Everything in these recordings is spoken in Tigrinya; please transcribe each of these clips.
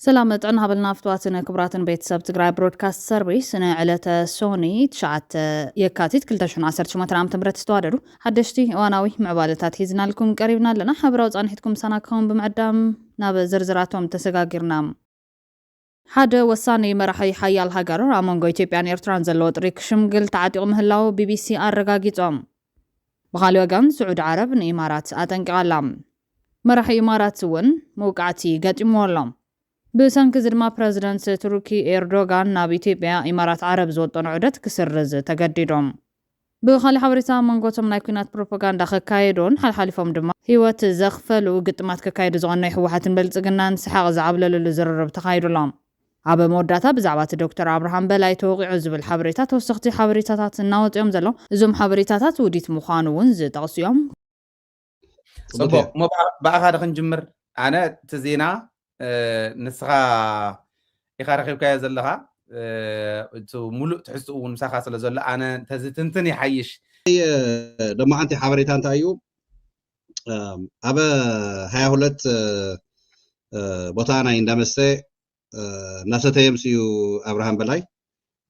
ሰላም ጥዕና ሃበልና ፍትዋትን ክቡራትን ቤተሰብ ትግራይ ብሮድካስት ሰርቪስ። ንዕለተ ሶኒ ትሽዓተ የካቲት ክልተ ሽሕን ዓሰርተ ሸሞንተን ዓመተ ምህረት ዝተዋደዱ ሓደሽቲ እዋናዊ ምዕባለታት ሒዝናልኩም ቀሪብና ኣለና። ሓበራዊ ጻንሒትኩም ምሳና ክኸውን ብምዕዳም ናብ ዝርዝራቶም ተሰጋጊርና። ሓደ ወሳኒ መራሒ ሓያል ሃገር ኣብ መንጎ ኢትዮጵያን ኤርትራን ዘሎ ወጥሪ ክሽምግል ተዓጢቑ ምህላው ቢቢሲ ኣረጋጊጾም። ብኻሊእ ወገን ስዑድ ዓረብ ንኢማራት ኣጠንቂቓ ኣላ። መራሒ ኢማራት እውን መውቃዕቲ ገጢምዎ ኣሎ። ብሰንኪ እዚ ድማ ፕረዚደንት ቱርኪ ኤርዶጋን ናብ ኢትዮጵያ ኢማራት ዓረብ ዝወጠኖ ዑደት ክስርዝ ተገዲዶም። ብኻሊእ ሓበሬታ ኣብ መንጎ እቶም ናይ ኲናት ፕሮፓጋንዳ ከካየዱን ሓልሓሊፎም ድማ ህይወት ዘኽፈሉ ግጥማት ከካየዱ ዝቐነዩ ህወሓትን ብልጽግናን ሰሓቕ ዝዓብለሉሉ ዝርርብ ተኻይዱሎም። ኣብ መወዳእታ ብዛዕባ እቲ ዶክተር ኣብርሃም በላይ ተወቒዑ ዝብል ሓበሬታ ተወሰኽቲ ሓበሬታታት እናወፅኦም ዘለዉ። እዞም ሓበሬታታት ውዲት ምዃኑ እውን ዝጠቕሱ እዮም። ጽቡቕ እሞ ብኣ- ብኣኻ ዶ ክንጅምር? ኣነ እቲ ዜና እ፣ ንስኻ ኢኻ ረኺብካዮ ዘለኻ፣ እ፣ እቲ ሙሉእ ትሕዝትኡ እውን ምሳኻ ስለ ዘሎ ኣነ እንተዝትንትን ይሓይሽ። ደማዓንቲ ሓበሬታ እንታይ እዩ? እም፣ ኣብ ሃያ ሁለት እ፣ ቦታ ናይ እንዳመስተ እ፣ እናሰተየ ምስ እዩ ኣብርሃም በላይ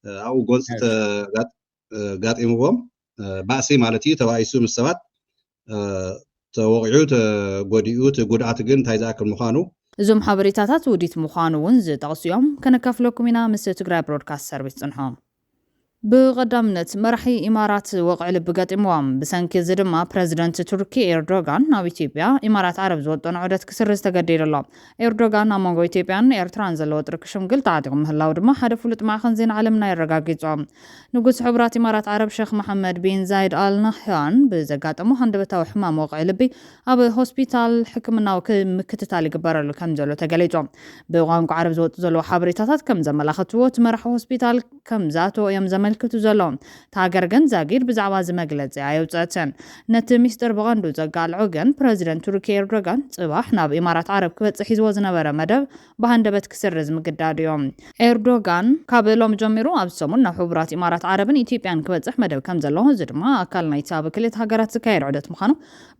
እ፣ ኣብኡ ጎንፂ ተጋጥ- እ፣ ጋጢምዎም እ፣ ባእሲ ማለት እዩ። ተባኢሱ ምስ ሰባት እ፣ ተወቂዑ ተጎዲኡ፣ እቲ ጉድኣት ግን እንታይ ዝኣክል ምዃኑ እዞም ሓበሬታታት ውዲት ምዃኑ እውን ዝጠቕሱ እዮም። ከነካፍለኩም ኢና። ምስ ትግራይ ብሮድካስት ሰርቪስ ጽንሖ። ብቐዳምነት መራሒ ኢማራት ወቕዒ ልቢ ገጢምዎም። ብሰንኪ እዚ ድማ ፕረዚደንት ቱርኪ ኤርዶጋን ናብ ኢትዮጵያ ኢማራት ዓረብ ዝወጠኖ ዑደት ክስርዝ ተገዲዱ ኣሎ። ኤርዶጋን ኣብ መንጎ ኢትዮጵያን ኤርትራን ዘሎ ወጥሪ ክሽምግል ተዓጢቑ ምህላው ድማ ሓደ ፍሉጥ ማዕኸን ዜና ዓለምና የረጋጊጾ። ንጉስ ሕቡራት ኢማራት ዓረብ ሸኽ መሓመድ ቢን ዛይድ ኣል ናህያን ብዘጋጠሞ ሃንደበታዊ ሕማም ወቕዒ ልቢ ኣብ ሆስፒታል ሕክምናዊ ክ- ምክትታል ይግበረሉ ከም ዘሎ ተገሊጹ። ብቋንቋ ዓረብ ዝወጡ ዘለዉ ሓበሬታታት ከም ዘመላኸትዎ እቲ መራሒ ሆስፒታል ከም ዝኣተዎ እዮም ዘመልክቱ ዘለዉ። እቲ ሃገር ግን ዛጊድ ብዛዕባ እዚ መግለጺ ኣየውፅአትን። ነቲ ሚስጥር ብቐንዱ ዘጋልዖ ግን ፕረዚደንት ቱርኪ ኤርዶጋን ጽባሕ ናብ ኢማራት ዓረብ ክበጽሕ ሒዝዎ ዝነበረ መደብ ብሃንደበት ክስርዝ ምግዳዱ እዮም። ኤርዶጋን ካብ ሎሚ ጀሚሩ ኣብ ሰሙን ናብ ሕቡራት ኢማራት ዓረብን ኢትዮጵያን ክበጽሕ መደብ ከም ዘለዎ፣ እዚ ድማ ኣካል ናይቲ ኣብ ክልተ ሃገራት ዝካየድ ዑደት ምዃኑ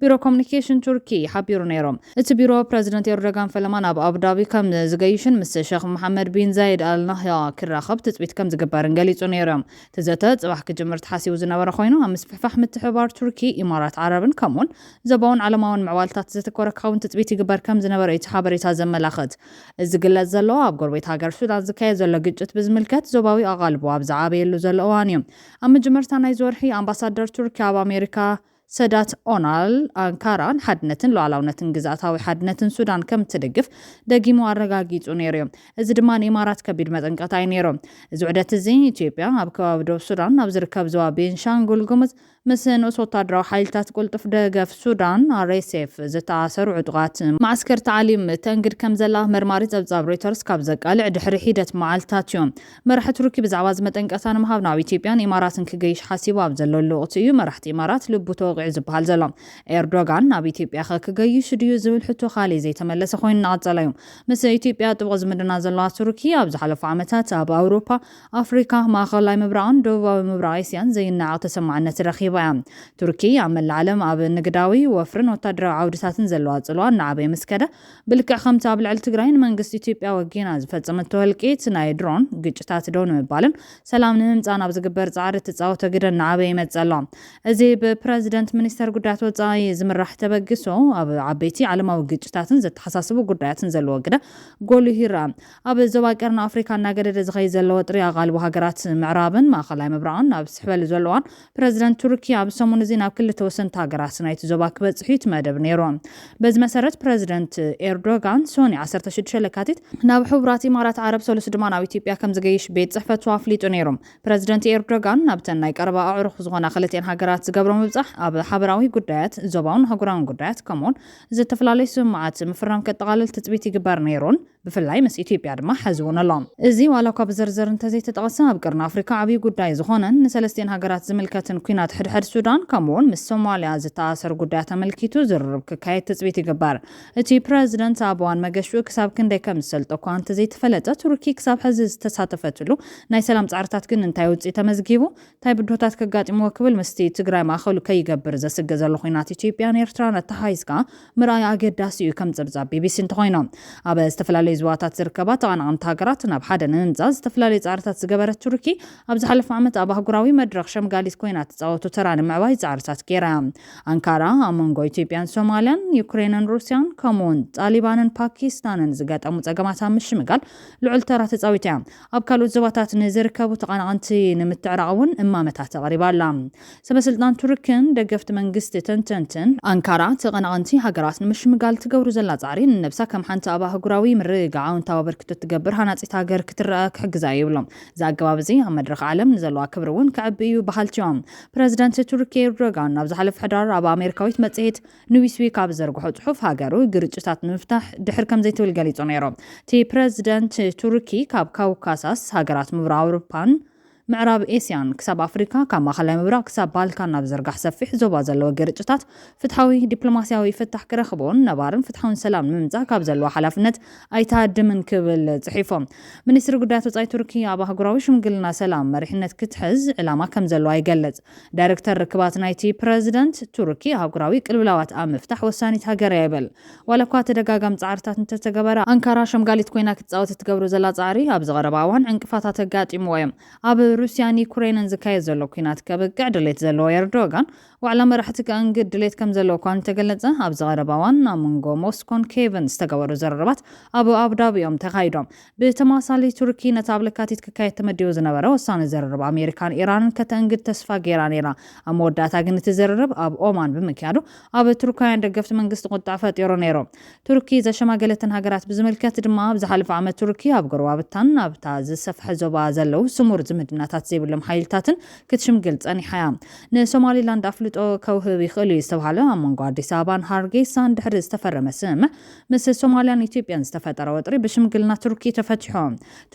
ቢሮ ኮሚኒኬሽን ቱርኪ ሓቢሩ ነይሩ። እቲ ቢሮ ፕረዚደንት ኤርዶጋን ፈለማ ናብ ኣቡዳቢ ከም ዝገይሽን ምስ ሸኽ መሓመድ ቢን ዛይድ ኣል ናህያ ክራኸብ ትጽቢት ከም ዝግበርን ገሊጹ ነይሩ። እቲ ዘተ ጽባሕ ክጅምር ተሓሲቡ ዝነበረ ኮይኑ ኣብ ምስፍሕፋሕ ምትሕብባር ቱርኪ፣ ኢማራት ዓረብን ከምኡውን ዞባውን ዓለማውን ምዕባልታት ዘተኮረ ክኸውን ትጽቢት ይግበር ከም ዝነበረ እቲ ሓበሬታ ዘመላኽት። እዚ ዝግለጽ ዘሎ ኣብ ጎረቤት ሃገር ሱዳን ዝካየድ ዘሎ ግጭት ብዝምልከት ዞባዊ ኣቓልቦ ኣብ ዝዓበየሉ ዘሎ እዋን እዩ። ኣብ መጀመርታ ናይዚ ወርሒ ኣምባሳደር ቱርኪ ኣብ ኣሜሪካ ሰዳት ኦናል ኣንካራ ንሓድነትን ሉዓላውነትን ግዝኣታዊ ሓድነትን ሱዳን ከም ትድግፍ ደጊሙ ኣረጋጊጹ ነይሩ እዩ። እዚ ድማ ንኢማራት ከቢድ መጠንቀቕታ እዩ ነይሩ። እዚ ውዕደት እዚ ኢትዮጵያ ኣብ ከባቢ ደቡብ ሱዳን ኣብ ዝርከብ ዞባ ቤንሻንጉል ጉሙዝ ምስ ንኡስ ወታደራዊ ሓይልታት ቅልጡፍ ደገፍ ሱዳን ኣርኤስኤፍ ዝተኣሰሩ ዕጡቓት ማዕስከር ታዕሊም ተእንግድ ከም ዘላ መርማሪ ጸብጻብ ሮይተርስ ካብ ዘቃልዕ ድሕሪ ሒደት መዓልታት እዩ። መራሒ ቱርኪ ብዛዕባ እዚ መጠንቀቕታ ንምሃብ ናብ ኢትዮጵያን ኢማራትን ክገይሽ ሓሲቡ ኣብ ዘለሉ ወቕቲ እዩ መራሕቲ ኢማራት ልቡ ተወቒዑ ዝበሃል ዘሎ። ኤርዶጋን ናብ ኢትዮጵያ ኸ ክገይሽ ድዩ ዝብል ሕቶ ካሊእ ዘይተመለሰ ኮይኑ እናቐጸለ እዩ። ምስ ኢትዮጵያ ጥቡቕ ዝምድና ዘለዋ ቱርኪ ኣብ ዝሓለፉ ዓመታት ኣብ ኣውሮፓ፣ ኣፍሪካ፣ ማእኸላይ ምብራቕን ደቡባዊ ምብራቕ ኤስያን ዘይነዓቕ ተሰማዕነት ረኺባ እያ። ቱርኪ ኣብ መላእ ዓለም ኣብ ንግዳዊ ወፍርን ወታደራዊ ዓውድታትን ዘለዋ ጽልዋ እናዓበየ ምስ ከደ፣ ብልክዕ ከምቲ ኣብ ልዕሊ ትግራይ ንመንግስቲ ኢትዮጵያ ወጊና ዝፈጸመቶ ህልቂት ናይ ድሮን ግጭታት ደው ንምባልን ሰላም ንምምጻእን ኣብ ዝግበር ጻዕሪ እትጻወቶ ግደ እናዓበየ ይመጽእ ኣሎ። እዚ ብፕረዚደንት ሚኒስተር ጉዳያት ወጻኢ ዝምራሕ ተበግሶ ኣብ ዓበይቲ ዓለማዊ ግጭታትን ዘተሓሳስቡ ጉዳያትን ዘለዎ ግደ ጎሊሁ ይረኣ። ኣብ ዞባ ቀርኒ ኣፍሪካ እናገደደ ዝኸይድ ዘሎ ወጥሪ ኣቓልቦ ሃገራት ምዕራብን ማእኸላይ ምብራቕን ኣብ ዝስሕበሉ ዘሎ እዋን ፕረዚደንት ቱርኪ ኣብ ሰሙን እዚ ናብ ክልተ ወሰንቲ ሃገራት ናይቲ ዞባ ክበጽሕ እዩ እቲ መደብ ነይሩ። በዚ መሰረት ፕረዚደንት ኤርዶጋን ሶኒ ዓሰርተ ሽዱሽተ ለካቲት ናብ ሕቡራት ኢማራት ዓረብ፣ ሰሉስ ድማ ናብ ኢትዮጵያ ከም ዝገይሽ ቤት ጽሕፈቱ ኣፍሊጡ ነይሩ። ፕረዚደንት ኤርዶጋን ናብተን ናይ ቀረባ ኣዕሩኽ ዝኾና ክልቲኤን ሃገራት ዝገብሮ ምብጻሕ ኣብ ሓበራዊ ጉዳያት፣ ዞባውን ኣህጉራውን ጉዳያት ከምኡውን ዝተፈላለዩ ስምምዓት ምፍራም ከጠቓልል ትጽቢት ይግበር ነይሩን ብፍላይ ምስ ኢትዮጵያ ድማ ሕዚ እውን ኣሎ። እዚ ዋላ እኳ ብዝርዝር እንተዘይተጠቐሰ ኣብ ቀርኒ ኣፍሪካ ዓብዪ ጉዳይ ዝኾነን ንሰለስቲኤን ሃገራት ዝምልከትን ኲናት ምምሕዳር ሱዳን ከምኡውን ምስ ሶማልያ ዝተኣሰሩ ጉዳያት ኣመልኪቱ ዝርርብ ክካየድ ትጽቢት ይግበር። እቲ ፕረዚደንት ኣብ እዋን መገሽኡ ክሳብ ክንደይ ከም ዝሰልጦ እኳ እንተዘይተፈለጠ፣ ቱርኪ ክሳብ ሕዚ ዝተሳተፈትሉ ናይ ሰላም ጻዕርታት ግን እንታይ ውጽኢት ተመዝጊቡ? እንታይ ብድሆታት ከጋጥምዎ ክብል ምስቲ ትግራይ ማእኸሉ ከይገብር ዘስግእ ዘሎ ኲናት ኢትዮጵያን ኤርትራን ኣተሓሒዝካ ምርኣይ ኣገዳሲ እዩ፣ ከም ጸብጻብ ቢቢሲ እንተኾይኑ። ኣብ ዝተፈላለዩ ዞባታት ዝርከባ ተቐናቐንቲ ሃገራት ናብ ሓደ ንምምጻእ ዝተፈላለዩ ጻዕርታት ዝገበረት ቱርኪ፣ ኣብ ዝሓለፈ ዓመት ኣብ ኣህጉራዊ መድረኽ ሸምጋሊት ኮይና ትጻወቶ ተራ ንምዕባይ ጻዕርታት ገይራ እያ። ኣንካራ ኣብ መንጎ ኢትዮጵያን ሶማልያን፣ ዩክሬንን ሩስያን፣ ከምኡውን ጣሊባንን ፓኪስታንን ዝገጠሙ ጸገማት ኣብ ምሽምጋል ልዑል ተራ ተጻዊታ እያ። ኣብ ካልኦት ዞባታት ንዝርከቡ ተቐናቐንቲ ንምትዕራቕ እውን እማመታት ኣቕሪባ ኣላ። ሰበስልጣን ቱርክን ደገፍቲ መንግስቲ ተንተንትን፣ ኣንካራ ተቐናቐንቲ ሃገራት ንምሽምጋል ትገብሩ ዘላ ጻዕሪ፣ ንነብሳ ከም ሓንቲ ኣብ ኣህጉራዊ ምርግጋዕ ኣወንታዊ ኣበርክቶ ትገብር ሃናጺት ሃገር ክትረኣ ክሕግዛ እዩ ይብሎም። እዚ ኣገባብ እዚ ኣብ መድረኽ ዓለም ንዘለዋ ክብሪ እውን ከዕቢ እዩ በሃልቲ እዮም። ፕረዚደንት ቱርኪ ኤርዶጋን ኣብ ዝሓለፈ ሕዳር ኣብ ኣሜሪካዊት መጽሔት ኒውስዊክ ኣብ ዘርግሖ ጽሑፍ፣ ሃገሩ ግርጭታት ንምፍታሕ ድሕር ከም ዘይትብል ገሊጹ ነይሩ። እቲ ፕረዚደንት ቱርኪ ካብ ካውካሳስ ሃገራት ምብራቕ ኣውሮፓን ምዕራብ ኤስያን ክሳብ ኣፍሪካ፣ ካብ ማእኸላይ ምብራቕ ክሳብ ባልካን ናብ ዝርጋሕ ሰፊሕ ዞባ ዘለዎ ግርጭታት ፍትሓዊ ዲፕሎማስያዊ ፍታሕ ክረኽቡን ነባርን ፍትሓውን ሰላም ንምምጻእ ካብ ዘለዎ ሓላፍነት ኣይትሃድምን ክብል ጽሒፉ። ሚኒስትሪ ጉዳያት ወጻኢ ቱርኪ ኣብ ኣህጉራዊ ሽምግልና ሰላም መሪሕነት ክትሕዝ ዕላማ ከም ዘለዋ ይገልጽ። ዳይሬክተር ርክባት ናይቲ ፕረዚደንት፣ ቱርኪ ኣህጉራዊ ቅልውላዋት ኣብ ምፍታሕ ወሳኒት ሃገር እያ ይብል። ዋላ እኳ ተደጋጋሚ ጻዕርታት እንተተገበረ፣ ኣንካራ ሸምጋሊት ኮይና ክትጻወት እትገብሮ ዘላ ጻዕሪ ኣብዚ ቀረባ እዋን ዕንቅፋታት ኣጋጢምዎ እዮም። ኣብ ሩስያን ዩክሬንን ዝካየድ ዘሎ ኲናት ከብቅዕ ድሌት ዘለዎ ኤርዶጋን፣ ዋዕላ መራሕቲ ከእንግድ ድሌት ከም ዘለዎ እኳ እንተገለጸ፣ ኣብዚ ቀረባ እዋን ኣብ መንጎ ሞስኮን ኬቭን ዝተገበሩ ዘረርባት ኣብ ኣቡዳቢ እዮም ተኻይዶም። ብተመሳሳሊ፣ ቱርኪ ነቲ ኣብ ለካቲት ክካየድ ተመዲቡ ዝነበረ ወሳኒ ዘረርብ ኣሜሪካን ኢራንን ከተእንግድ ተስፋ ገይራ ነይራ። ኣብ መወዳእታ ግን እቲ ዘረርብ ኣብ ኦማን ብምክያዱ፣ ኣብ ቱርካውያን ደገፍቲ መንግስቲ ቁጣዕ ፈጢሩ ነይሩ። ቱርኪ ዘሸማገለተን ሃገራት ብዝምልከት ድማ፣ ኣብ ዝሓለፈ ዓመት ቱርኪ ኣብ ጎረባብታን ኣብታ ዝሰፍሐ ዞባ ዘለዉ ስሙር ዝምድናታት ዘይብሎም ሓይልታትን ክትሽምግል ጸኒሓ እያ። ንሶማሊላንድ ኣፍልጦ ከውህብ ይኽእል እዩ ዝተባህለ ኣብ መንጎ ኣዲስ ኣበባን ሃርጌሳን ድሕሪ ዝተፈረመ ስምምዕ፣ ምስ ሶማልያን ኢትዮጵያን ዝተፈጠረ ወጥሪ ብሽምግልና ቱርኪ ተፈቲሑ።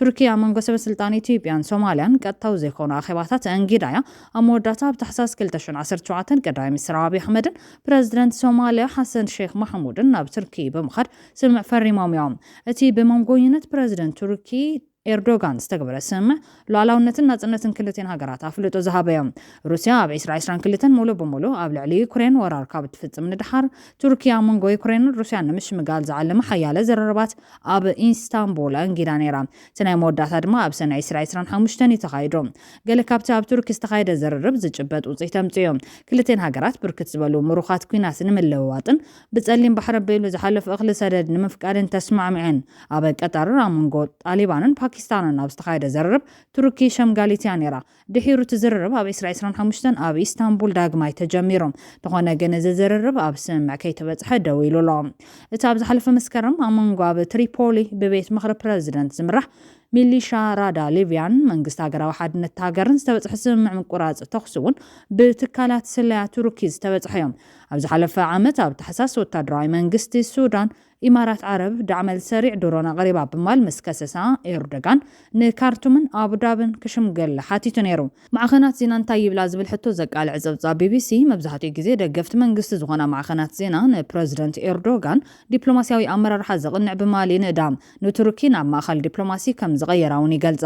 ቱርኪ ኣብ መንጎ ሰበስልጣን ኢትዮጵያን ሶማልያን ቀጥታዊ ዘይኮኑ ኣኼባታት ኣንጊዳ እያ። ኣብ መወዳእታ፣ ኣብ ታሕሳስ ክልተ ሽሕን ዓሰርተ ሸውዓተን፣ ቀዳማይ ሚኒስትር ኣብይ ኣሕመድን ፕረዚደንት ሶማልያ ሓሰን ሼክ ማሕሙድን ናብ ቱርኪ ብምኻድ ስምምዕ ፈሪሞም እዮም። እቲ ብመንጎኝነት ፕረዚደንት ቱርኪ ኤርዶጋን ዝተገበረ ስምምዕ፣ ሉዓላውነትን ናጽነትን ክልቲኤን ሃገራት ኣፍልጦ ዝሃበ እዮም። ሩስያ ኣብ ዕስራ ዕስራን ክልተን ሙሉእ ብሙሉእ ኣብ ልዕሊ ዩክሬን ወራር ካብ እትፍጽም ንድሓር፣ ቱርኪ ኣብ መንጎ ዩክሬንን ሩስያን ንምሽምጋል ዝዓለመ ሓያለ ዘረርባት ኣብ ኢስታንቡል ኣንጊዳ ነይራ። እቲ ናይ መወዳእታ ድማ ኣብ ሰነ ዕስራ ዕስራን ሓሙሽተን እዩ ተኻይዱ። ገለ ካብቲ ኣብ ቱርኪ ዝተኻየደ ዘረርብ ዝጭበጥ ውጽኢት ኣምጽኡ እዩ። ክልቲኤን ሃገራት ብርክት ዝበሉ ምሩኻት ኲናት ንምልውዋጥን ብጸሊም ባሕሪ ኣቢሉ ዝሓልፍ እኽሊ ሰደድ ንምፍቃድን ተስማዕሚዐን። ኣብ ቀጠር ኣብ መንጎ ጣሊባንን ፓኪስታንን ኣብ ዝተኻየደ ዘረርብ፣ ቱርኪ ሸምጋሊት እያ ነይራ። ድሒሩ እቲ ዝርርብ ኣብ ዕስራ ዕስራን ሓሙሽተን ኣብ ኢስታንቡል ዳግማይ ተጀሚሩ። እንተኾነ ግን፣ እዚ ዝርርብ ኣብ ስምምዕ ከይተበጽሐ ደው ኢሉ ኣሎ። እቲ ኣብ ዝሓለፈ መስከረም ኣብ መንጎ ኣብ ትሪፖሊ ብቤት ምኽሪ ፕረዚደንት ዝምራሕ ሚሊሻ ራዳ ሊብያን መንግስቲ ሃገራዊ ሓድነት ሃገርን ዝተበጽሐ ስምምዕ ምቁራጽ ተኹሲ እውን ብትካላት ስለያ ቱርኪ ዝተበጽሐ እዮም። ኣብ ዝሓለፈ ዓመት ኣብ ታሕሳስ፣ ወታደራዊ መንግስቲ ሱዳን ኢማራት ዓረብ ዳዕመል ሰሪዕ ድሮን ኣቕሪባ ብምባል ምስ ከሰሳ፣ ኤርዶጋን ንካርቱምን ኣቡዳብን ክሽምገል ሓቲቱ ነይሩ። ማዕኸናት ዜና እንታይ ይብላ ዝብል ሕቶ ዘቃልዕ ጸብጻብ ቢቢሲ፣ መብዛሕትኡ ግዜ ደገፍቲ መንግስቲ ዝኾና ማዕኸናት ዜና ንፕረዚደንት ኤርዶጋን ዲፕሎማስያዊ ኣመራርሓ ዘቕንዕ ብምባል ይንእዳ። ንቱርኪ ናብ ማእኸል ዲፕሎማሲ ከም ዝቐየራ እውን ይገልጻ።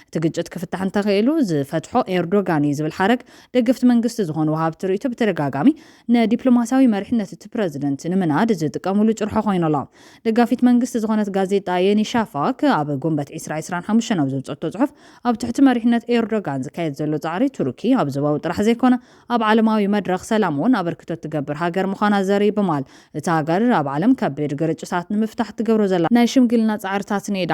እቲ ግጭት ክፍታሕ እንተኽኢሉ ዝፈትሖ ኤርዶጋን እዩ ዝብል ሓረግ፣ ደገፍቲ መንግስቲ ዝኾኑ ወሃብቲ ርእይቶ ብተደጋጋሚ ንዲፕሎማስያዊ መሪሕነት እቲ ፕረዚደንት ንምናድ ዝጥቀሙሉ ጭርሖ ኮይኑ ኣሎ። ደጋፊት መንግስቲ ዝኾነት ጋዜጣ የኒ ሻፋክ ኣብ ጉንበት ዕስራ ዕስራን ሓሙሽተን ኣብ ዘውጸቶ ጽሑፍ፣ ኣብ ትሕቲ መሪሕነት ኤርዶጋን ዝካየድ ዘሎ ጻዕሪ፣ ቱርኪ ኣብ ዞባዊ ጥራሕ ዘይኮነ ኣብ ዓለማዊ መድረኽ ሰላም እውን ኣበርክቶ ትገብር ሃገር ምዃና ዘርኢ ብምባል፣ እታ ሃገር ኣብ ዓለም ከቢድ ግርጭታት ንምፍታሕ ትገብሮ ዘላ ናይ ሽምግልና ጻዕርታት ንኢዳ።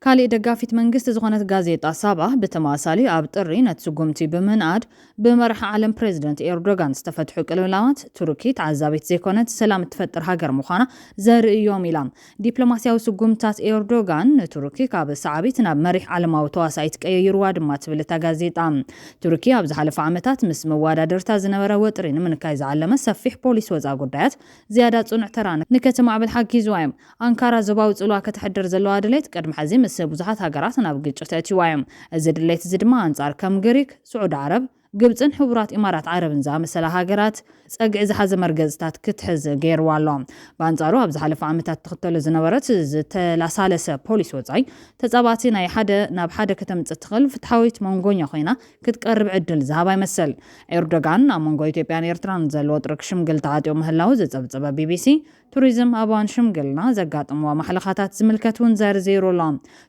ካሊእ ደጋፊት መንግስቲ ዝኾነት ጋዜጣ ሳባ ብተመሳሳሊ፣ ኣብ ጥሪ ነቲ ስጉምቲ ብምንኣድ፣ ብመራሒ ዓለም ፕረዚደንት ኤርዶጋን ዝተፈትሑ ቅልውላዋት፣ ቱርኪ ተዓዛቢት ዘይኮነት ሰላም እትፈጥር ሃገር ምዃና ዘርኢ እዮም ኢላ። ዲፕሎማስያዊ ስጉምትታት ኤርዶጋን ንቱርኪ ካብ ሰዓቢት ናብ መሪሕ ዓለማዊ ተዋሳኢት ቀይርዋ ድማ ትብል እታ ጋዜጣ። ቱርኪ ኣብ ዝሓለፈ ዓመታት ምስ መወዳድርታ ዝነበረ ወጥሪ ንምንካይ ዝዓለመ ሰፊሕ ፖሊሲ ወጻኢ ጉዳያት ዝያዳ ጽኑዕ ተራ ንከተማዕብል ሓጊዝዋ እዮም። ኣንካራ ዞባዊ ጽልዋ ከተሕድር ዘለዋ ድሌት ቅድሚ ሕዚ ምስ ብዙሓት ሃገራት ናብ ግጭት ኣእትይዋ እዮም። እዚ ድሌት እዚ ድማ ኣንጻር ከም ግሪክ፣ ስዑዲ ዓረብ፣ ግብፅን ሕቡራት ኢማራት ዓረብን ዝኣመሰላ ሃገራት ጸግዒ ዝሓዘ መርገጽታት ክትሕዝ ገይርዋ ኣሎ። ብኣንጻሩ ኣብ ዝሓለፈ ዓመታት ትኽተሎ ዝነበረት ዝተላሳለሰ ፖሊሲ ወጻኢ ተጻባእቲ ናይ ሓደ ናብ ሓደ ከተምጽእ ትኽእል ፍትሓዊት መንጎኛ ኮይና ክትቀርብ ዕድል ዝሃባ ይመስል። ኤርዶጋን ኣብ መንጎ ኢትዮጵያን ኤርትራን ዘሎ ወጥሪ ክሽምግል ተዓጢቑ ምህላው ዝጸብጸበ ቢቢሲ፣ ቱሪዝም ኣብ እዋን ሽምግልና ዘጋጥምዋ ማሕለኻታት ዝምልከት እውን ዘርዚሩ ኣሎ።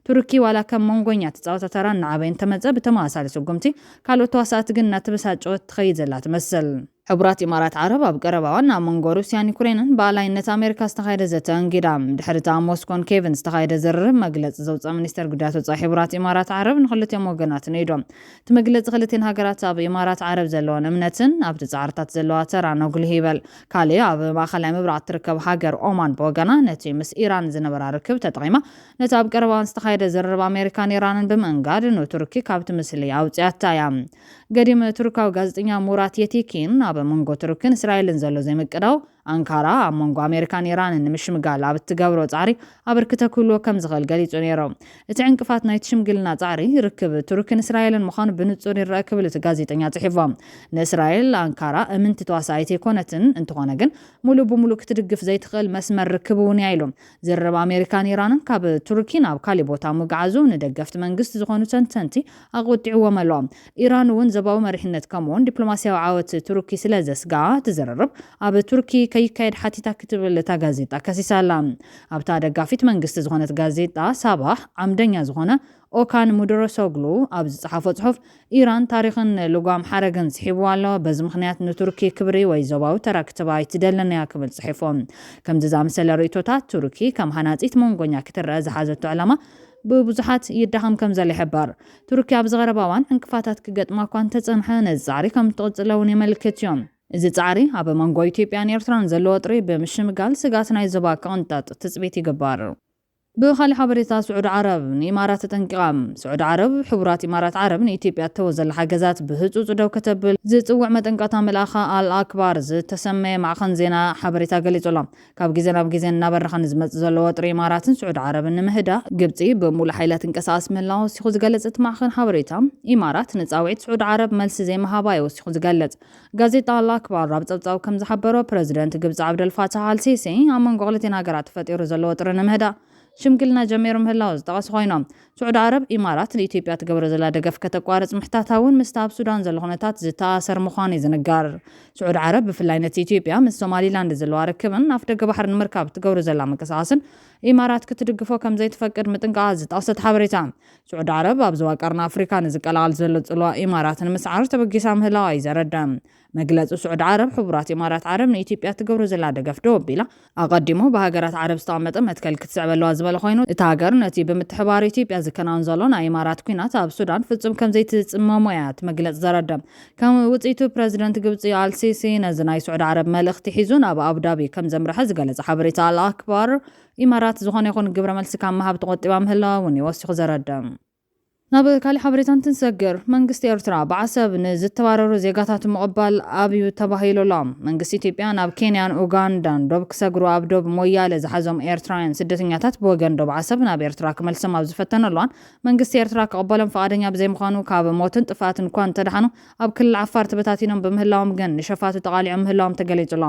ቱርኪ ዋላ ከም መንጎኛ ትጻወቶ ተራ እናዓበየ እንተመጸ ብተመሳሳሊ ስጉምቲ ካልኦት ተዋሳእቲ ግን እናተበሳጨወት ትኸይድ ዘላ ትመስል። ሕቡራት ኢማራት ዓረብ ኣብ ቀረባ እዋን ኣብ መንጎ ሩስያን ዩክሬንን ብኣላይነት ኣሜሪካ ዝተኻየደ ዘተ ኣንጊዳ። ድሕሪ እቲ ኣብ ሞስኮን ኬቭን ዝተኻየደ ዝርርብ መግለጺ ዘውፅአ ሚኒስተር ጉዳያት ወፃኢ ሕቡራት ኢማራት ዓረብ ንክልቲኦም ወገናት ንኢዶም። እቲ መግለጺ ክልቲን ሃገራት ኣብ ኢማራት ዓረብ ዘለወን እምነትን ኣብቲ ጻዕርታት ዘለዋ ተራን ኣጉሊሁ ይበል። ካልእ ኣብ ማእኸላይ ምብራቕ እትርከብ ሃገር ኦማን ብወገና ነቲ ምስ ኢራን ዝነበራ ርክብ ተጠቒማ ነቲ ኣብ ቀረባ እዋን ዝተኻየደ ዝርርብ ኣሜሪካን ኢራንን ብምእንጋድ ንቱርኪ ካብቲ ምስሊ ኣውፅኣታ እያ። ገዲም ቱርካዊ ጋዜጠኛ ሙራት የቲኪን ኣብ መንጎ ቱርክን እስራኤልን ዘሎ ዘይምቅዳው ኣንካራ ኣብ መንጎ ኣሜሪካን ኢራንን ንምሽምጋል ኣብ እትገብሮ ጻዕሪ ኣበርክቶ ክህልዎ ከም ዝኽእል ገሊጹ ነይሩ። እቲ ዕንቅፋት ናይቲ ሽምግልና ጻዕሪ ርክብ ቱርክን እስራኤልን ምዃኑ ብንጹር ይረአ ክብል እቲ ጋዜጠኛ ጽሒፉ። ንእስራኤል ኣንካራ እምንቲ ተዋሳኣይቲ ኣይኮነትን፣ እንተኾነ ግን ሙሉእ ብሙሉእ ክትድግፍ ዘይትኽእል መስመር ርክብ እውን እያ ኢሉ። ዝርርብ ኣሜሪካን ኢራንን ካብ ቱርኪ ናብ ካሊእ ቦታ ምግዓዙ ንደገፍቲ መንግስቲ ዝኾኑ ተንተንቲ ኣቆጢዕዎም ኣሎ። ኢራን እውን ዞባዊ መሪሕነት ከምኡውን ዲፕሎማስያዊ ዓወት ቱርኪ ስለ ዘስግኣ እቲ ዝርርብ ኣብ ቱርኪ ከይካየድ ሓቲታ ክትብል እታ ጋዜጣ ከሲሳ ኣላ። ኣብታ ደጋፊት መንግስቲ ዝኾነት ጋዜጣ ሳባሕ ዓምደኛ ዝኾነ ኦካን ሙድረሶግሉ ኣብ ዝጸሓፎ ጽሑፍ፣ ኢራን ታሪኽን ልጓም ሓረግን ስሒብዋ ኣሎ፣ በዚ ምኽንያት ንቱርኪ ክብሪ ወይ ዞባዊ ተራ ክትህባ ኣይትደልን እያ ክብል ጽሒፉ። ከምዚ ዝኣመሰለ ርእይቶታት ቱርኪ ከም ሃናጺት መንጎኛ ክትረአ ዝሓዘቶ ዕላማ ብብዙሓት ይዳኸም ከም ዘሎ ይሕበር። ቱርኪ ኣብዚ ቀረባ እዋን ዕንቅፋታት ክገጥማ እኳ እንተጸንሐ ነዚ ጻዕሪ ከም እትቕጽሎ እውን የመልክት እዩ። እዚ ጻዕሪ ኣብ መንጎ ኢትዮጵያን ኤርትራን ዘሎ ወጥሪ ብምሽምጋል ስግኣት ናይ ዞባ ክቕንጠጥ ትጽቢት ይግበር። ብኻልእ ሓበሬታ፣ ስዑዲ ዓረብ ንኢማራት ተጠንቂቓ። ስዑዲ ዓረብ፣ ሕቡራት ኢማራት ዓረብ ንኢትዮጵያ እተወ ዘላ ሓገዛት ብህጹጽ ደው ከተብል ዝጽውዕ መጠንቀቕታ ምልኣኻ ኣል ኣክባር ዝተሰመየ ማዕኸን ዜና ሓበሬታ ገሊጹ ኣሎ። ካብ ግዜ ናብ ግዜ እናበረኸ ንዝመጽእ ዘሎ ወጥሪ ኢማራትን ስዑዲ ዓረብን ንምህዳእ፣ ግብጺ ብምሉእ ሓይላ ትንቀሳቐስ ምህላዋ ወሲኹ ዝገለጸ እቲ ማዕኸን ሓበሬታ፣ ኢማራት ንጻውዒት ስዑዲ ዓረብ መልሲ ዘይምሃባ እዩ ወሲኹ ዝገልጽ። ጋዜጣ ኣል ኣክባር ኣብ ጸብጻቡ ከም ዝሓበሮ፣ ፕረዚደንት ግብጺ ዓብደል ፋታሕ ኣል ሲሲ ኣብ መንጎ ክልቲኤን ሃገራት ተፈጢሩ ዘሎ ወጥሪ ንምህዳእ ሽምግልና ጀሚሩ ምህላው ዝጠቐሱ ኮይኖም፣ ስዑዲ ዓረብ ኢማራት ንኢትዮጵያ ትገብሮ ዘላ ደገፍ ከተቋርጽ ምሕታታ እውን ምስቲ ኣብ ሱዳን ዘሎ ኩነታት ዝተኣሰር ምዃኑ እዩ ዝንገር። ስዑዲ ዓረብ ብፍላይ ነቲ ኢትዮጵያ ምስ ሶማሊላንድ ዘለዋ ርክብን ኣፍ ደገ ባሕሪ ንምርካብ ትገብሮ ዘላ ምንቅስቓስን ኢማራት ክትድግፎ ከም ዘይትፈቅድ ምጥንቃቓ ዝጠቕሰት ሓበሬታ፣ ስዑዲ ዓረብ ኣብ ዞባ ቀርኒ ኣፍሪካ ንዝቀላቐል ዘሎ ጽልዋ ኢማራት ንምስዓር ተበጊሳ ምህላዋ እዩ ዘረድእ። መግለጺ ስዑዲ ዓረብ፣ ሕቡራት ኢማራት ዓረብ ንኢትዮጵያ ትገብሮ ዘላ ደገፍ ደው ኣቢላ፣ ኣቐዲሙ ብሃገራት ዓረብ ዝተቐመጠ መትከል ክትስዕብ ኣለዋ ዝበለ ኮይኑ፣ እታ ሃገር ነቲ ብምትሕብባር ኢትዮጵያ ዝከናወን ዘሎ ናይ ኢማራት ኲናት ኣብ ሱዳን ፍጹም ከም ዘይትጽመሞ እያ እቲ መግለጺ ዘረድእ። ከም ውጽኢቱ፣ ፕረዚደንት ግብጺ ኣልሲሲ ነዚ ናይ ስዑዲ ዓረብ መልእኽቲ ሒዙ ናብ ኣቡዳቢ ከም ዘምርሐ ዝገለጸ ሓበሬታ ኣል ኣክባር፣ ኢማራት ዝኾነ ይኹን ግብረ መልሲ ካብ ምሃብ ተቖጢባ ምህላዋ እውን እዩ ወሲኹ ዘረድእ። ናብ ካልእ ሓበሬታ እንትንሰግር፣ መንግስቲ ኤርትራ ብዓሰብ ንዝተባረሩ ዜጋታቱ ምቕባል ኣብዩ ተባሂሉ ኣሎ። መንግስቲ ኢትዮጵያ ናብ ኬንያን ኡጋንዳን ዶብ ክሰግሩ ኣብ ዶብ ሞያለ ዝሓዞም ኤርትራውያን ስደተኛታት ብወገን ዶብ ዓሰብ ናብ ኤርትራ ክመልሶም ኣብ ዝፈተነሉ እዋን፣ መንግስቲ ኤርትራ ክቕበሎም ፍቓደኛ ብዘይምዃኑ፣ ካብ ሞትን ጥፍኣትን እኳ እንተድሓኑ፣ ኣብ ክልል ዓፋር ተበታቲኖም ብምህላዎም ግን ንሸፋቱ ተቓሊዖም ምህላዎም ተገሊጹ ኣሎ።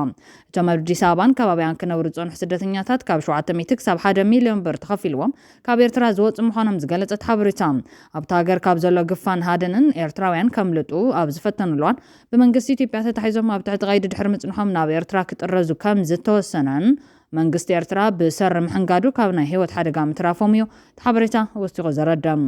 እቶም ኣብ ኣዲስ ኣበባን ከባቢኣን ክነብሩ ዝጸንሑ ስደተኛታት ካብ ሸውዓተ ሚእቲ ክሳብ ሓደ ሚልዮን ብር ተኸፊልዎም ካብ ኤርትራ ዝወጹ ምዃኖም ዝገለጸት ሓበሬታ፣ ኣብታ ሃገር ካብ ዘሎ ግፋን ሃደንን ኤርትራውያን ከምልጡ ኣብ ዝፈተኑሉ እዋን ብመንግስቲ ኢትዮጵያ ተታሒዞም ኣብ ትሕቲ ቀይዲ ድሕሪ ምጽንሖም ናብ ኤርትራ ክጥረዙ ከም ዝተወሰነን መንግስቲ ኤርትራ ብሰሪ ምሕንጋዱ ካብ ናይ ህይወት ሓደጋ ምትራፎም እዩ እቲ ሓበሬታ ወሲኹ ዘረድእ።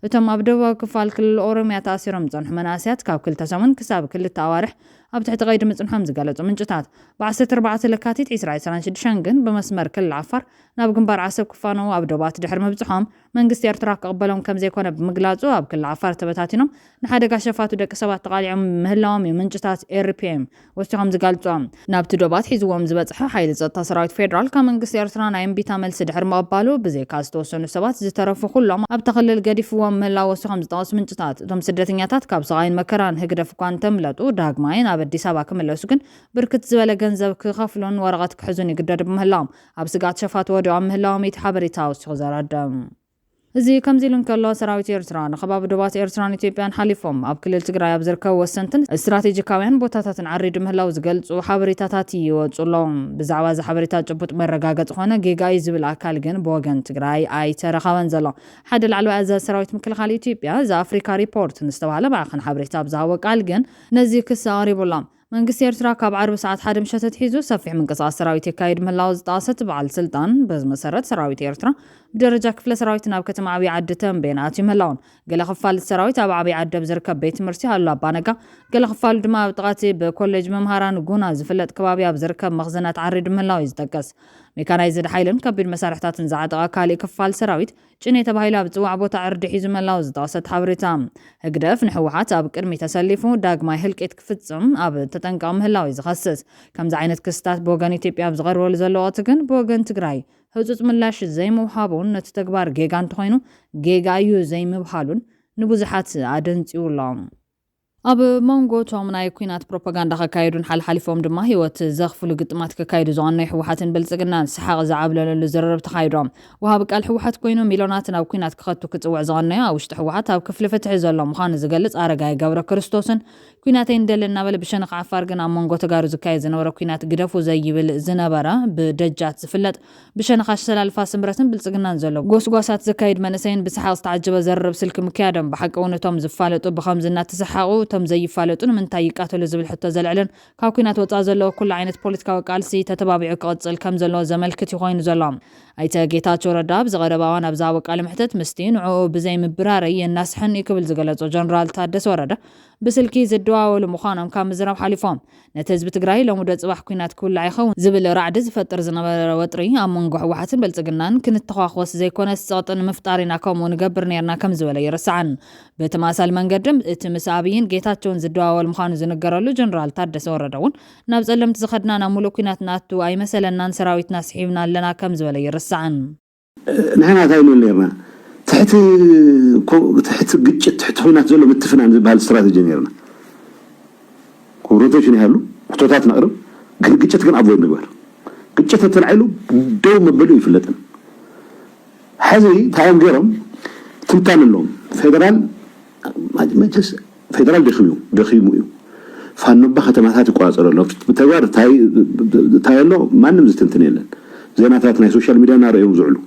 እቶም ኣብ ደቡባዊ ክፋል ክልል ኦሮምያ ተኣሲሮም ዝጸንሑ መናእሰያት ካብ ክልተ ሰሙን ክሳብ ክልተ ኣዋርሕ ኣብ ትሕቲ ቀይዲ ምጽንሖም ዝገለጹ ምንጭታት፣ ብ ዓሰርተ ኣርባዕተ ለካቲት ዕስራ ዕስራን ሽዱሽተን ግን ብመስመር ክልል ዓፋር ናብ ግንባር ዓሰብ ክፋነዉ ኣብ ዶባት ድሕሪ ምብጽሖም፣ መንግስቲ ኤርትራ ክቕበሎም ከም ዘይኮነ ብምግላጹ፣ ኣብ ክልል ዓፋር ተበታቲኖም ንሓደጋ ሸፋቱ ደቂ ሰባት ተቓሊዖም ምህላዎም እዩ ምንጭታት ኤር ፒ ኤም ወሲኾም ዝገልጹ። ናብቲ ዶባት ሒዝዎም ዝበጽሐ ሓይሊ ጸጥታ ሰራዊት ፌደራል ካብ መንግስቲ ኤርትራ ናይ እምቢታ መልሲ ድሕሪ ምቕባሉ፣ ብዘይካ ዝተወሰኑ ሰባት ዝተረፉ ኩሎም ኣብታ ክልል ገዲፍዎም ምህላው ወሲኾም ዝጠቐሱ ምንጭታት፣ እቶም ስደተኛታት ካብ ስቓይን መከራን ህግደፍ እኳ እንተምለጡ፣ ዳግማይ ናብ ኣዲስ ኣበባ ክምለሱ ግን ብርክት ዝበለ ገንዘብ ክኸፍሉን ወረቐት ክሕዙን ይግደዱ ብምህላዎም፣ ኣብ ስግኣት ሸፋቱ ወዲቖም ምህላዎም እዩ እቲ ሓበሬታ ወሲኹ ዘረድእ። እዚ ከምዚ ኢሉ እንከሎ፣ ሰራዊት ኤርትራ ንከባቢ ዶባት ኤርትራን ኢትዮጵያን ሓሊፎም ኣብ ክልል ትግራይ ኣብ ዝርከቡ ወሰንትን ስትራቴጂካውያን ቦታታትን ዓሪዱ ምህላው ዝገልጹ ሓበሬታታት ይወጹ ኣለዉ። ብዛዕባ እዚ ሓበሬታ ጭቡጥ መረጋገጺ ኮነ ጌጋ እዩ ዝብል ኣካል ግን ብወገን ትግራይ ኣይተረኸበን ዘሎ። ሓደ ላዕለዋይ ኣዛዚ ሰራዊት ምክልኻል ኢትዮጵያ፣ እዚ ኣፍሪካ ሪፖርት ንዝተባሃለ ማዕኸን ሓበሬታ ኣብ ዝሃቦ ቃል ግን ነዚ ክሲ ኣቕሪቡ ኣሎ። መንግስቲ ኤርትራ ካብ ዓርቢ ሰዓት ሓደ ምሸት ኣትሒዙ ሰፊሕ ምንቅስቓስ ሰራዊት የካይድ ምህላው ዝጠቐሰት በዓል ስልጣን፣ በዚ መሰረት ሰራዊት ኤርትራ ብደረጃ ክፍለ ሰራዊት ናብ ከተማ ዓብዪ ዓዲ ተምቤን ኣትዩ ምህላውን፣ ገለ ክፋል እቲ ሰራዊት ኣብ ዓብዪ ዓዲ ኣብ ዝርከብ ቤት ትምህርቲ ሃሎ ኣባነጋ፣ ገለ ክፋሉ ድማ ኣብ ጥቓ እቲ ብኮሌጅ መምሃራን ጉና ዝፍለጥ ከባቢ ኣብ ዝርከብ መኽዘናት ዓሪዱ ምህላው እዩ ዝጠቅስ። ሜካናይዝድ ሓይልን ከቢድ መሳርሕታትን ዝዓጠቐ ካሊእ ክፋል ሰራዊት ጭኔ ተባሂሉ ኣብ ዝጽዋዕ ቦታ ዕርዲ ሒዙ ምህላው ዝጠቐሰት ሓበሬታ፣ ህግደፍ ንህወሓት ኣብ ቅድሚ ተሰሊፉ ዳግማይ ህልቂት ክፍጽም ኣብ ተጠንቀቕ ምህላው እዩ ዝኸስስ። ከምዚ ዓይነት ክስታት ብወገን ኢትዮጵያ ኣብ ዝቐርበሉ ዘሎ ወቕቲ ግን ብወገን ትግራይ ህጹጽ ምላሽ ዘይምውሃቡን ነቲ ተግባር ጌጋ እንተኾይኑ ጌጋ እዩ ዘይምብሃሉን ንብዙሓት ኣደንጺዉ ኣሎ። ኣብ መንጎ እቶም ናይ ኲናት ፕሮፓጋንዳ ከካየዱን ሓልሓሊፎም ድማ ህይወት ዘኽፍሉ ግጥማት ከካይዱ ዝቐነዩ ህወሓትን ብልጽግናን ሰሓቕ ዝዓብለለሉ ዝርርብ ተኻይዶም። ወሃቢ ቃል ህወሓት ኮይኑ ሚልዮናት ናብ ኲናት ክኸቱ ክጽውዕ ዝቐነዩ ኣብ ውሽጢ ህወሓት ኣብ ክፍሊ ፍትሒ ዘሎ ምዃኑ ዝገልጽ ኣረጋይ ገብረ ክርስቶስን ኲናት ኣይንደልን እናበለ ብሸነኽ ዓፋር ግን ኣብ መንጎ ተጋሩ ዝካየድ ዝነበረ ኲናት ግደፉ ዘይብል ዝነበረ ብደጃት ዝፍለጥ ብሸነኽ ኣሰላልፋ ስምረትን ብልጽግናን ዘሎ ጎስጓሳት ዘካይድ መንእሰይን ብሰሓቕ ዝተዓጀበ ዘርርብ ስልኪ ምክያዶም፣ ብሓቂ እውን እቶም ዝፋለጡ ብኸምዚ እናተሰሓቑ እቶም ዘይፋለጡ ንምንታይ ይቃተሉ ዝብል ሕቶ ዘልዕልን ካብ ኲናት ወጻኢ ዘለዎ ኩሉ ዓይነት ፖለቲካዊ ቃልሲ ተተባቢዑ ክቕጽል ከም ዘለዎ ዘመልክት እዩ ኮይኑ ዘሎ። ኣይተ ጌታቸው ረዳ ኣብዚ ቀረባ እዋን ኣብ ዝሃቦ ቃለ መሕተት ምስቲ ንዕኡ ብዘይ ምብራረይ የናስሐን እዩ ክብል ዝገለጾ ጀነራል ታደሰ ወረደ ብስልኪ ዝደዋወሉ ምዃኖም ካብ ምዝራብ ሓሊፎም ነቲ ህዝቢ ትግራይ ሎሚ ዶ ጽባሕ ኲናት ክውላዕ ይኸውን ዝብል ራዕዲ ዝፈጥር ዝነበረ ወጥሪ ኣብ መንጎ ህወሓትን ብልጽግናን ክንተዃኾስ ዘይኮነስ ጸቕጢ ንምፍጣር ኢና ከምኡ ንገብር ነይርና ከም ዝበለ ይርስዓን። ብተመሳሳሊ መንገዲ እቲ ምስ ኣብይን ጌታቸውን ዝደዋወል ምዃኑ ዝንገረሉ ጀነራል ታደሰ ወረደ እውን ናብ ጸለምቲ ዝኸድና ናብ ሙሉእ ኲናት ንኣቱ ኣይመሰለናን ሰራዊትና ስሒብና ኣለና ከም ዝበለ ይርስዓን። ንሕና እንታይ ንብል ነርና? ትሕቲ ግጭት ትሕቲ ኹናት ዘሎ ምትፍናን ዝበሃል ስትራተጂ ነርና። ኮንፍሮንቴሽን ይሃሉ፣ ሕቶታት ነቕርብ፣ ግን ግጭት ግን ኣቮይድ ንግበር። ግጭት ተተላዒሉ ደው መበሊኡ ይፍለጥን። ሕዚ እንታይ እዮም ገይሮም? ትንታን ኣለዎም። ፌደራል መቸስ ፌደራል ደኺሙ እዩ ደኺሙ እዩ። ፋኖ እባ ከተማታት ይቆፃፀር ኣሎ። ብተግባር እንታይ ኣሎ ማንም ዝትንትን የለን። ዜናታት ናይ ሶሻል ሚድያ እናረእዮም ዝውዕሉ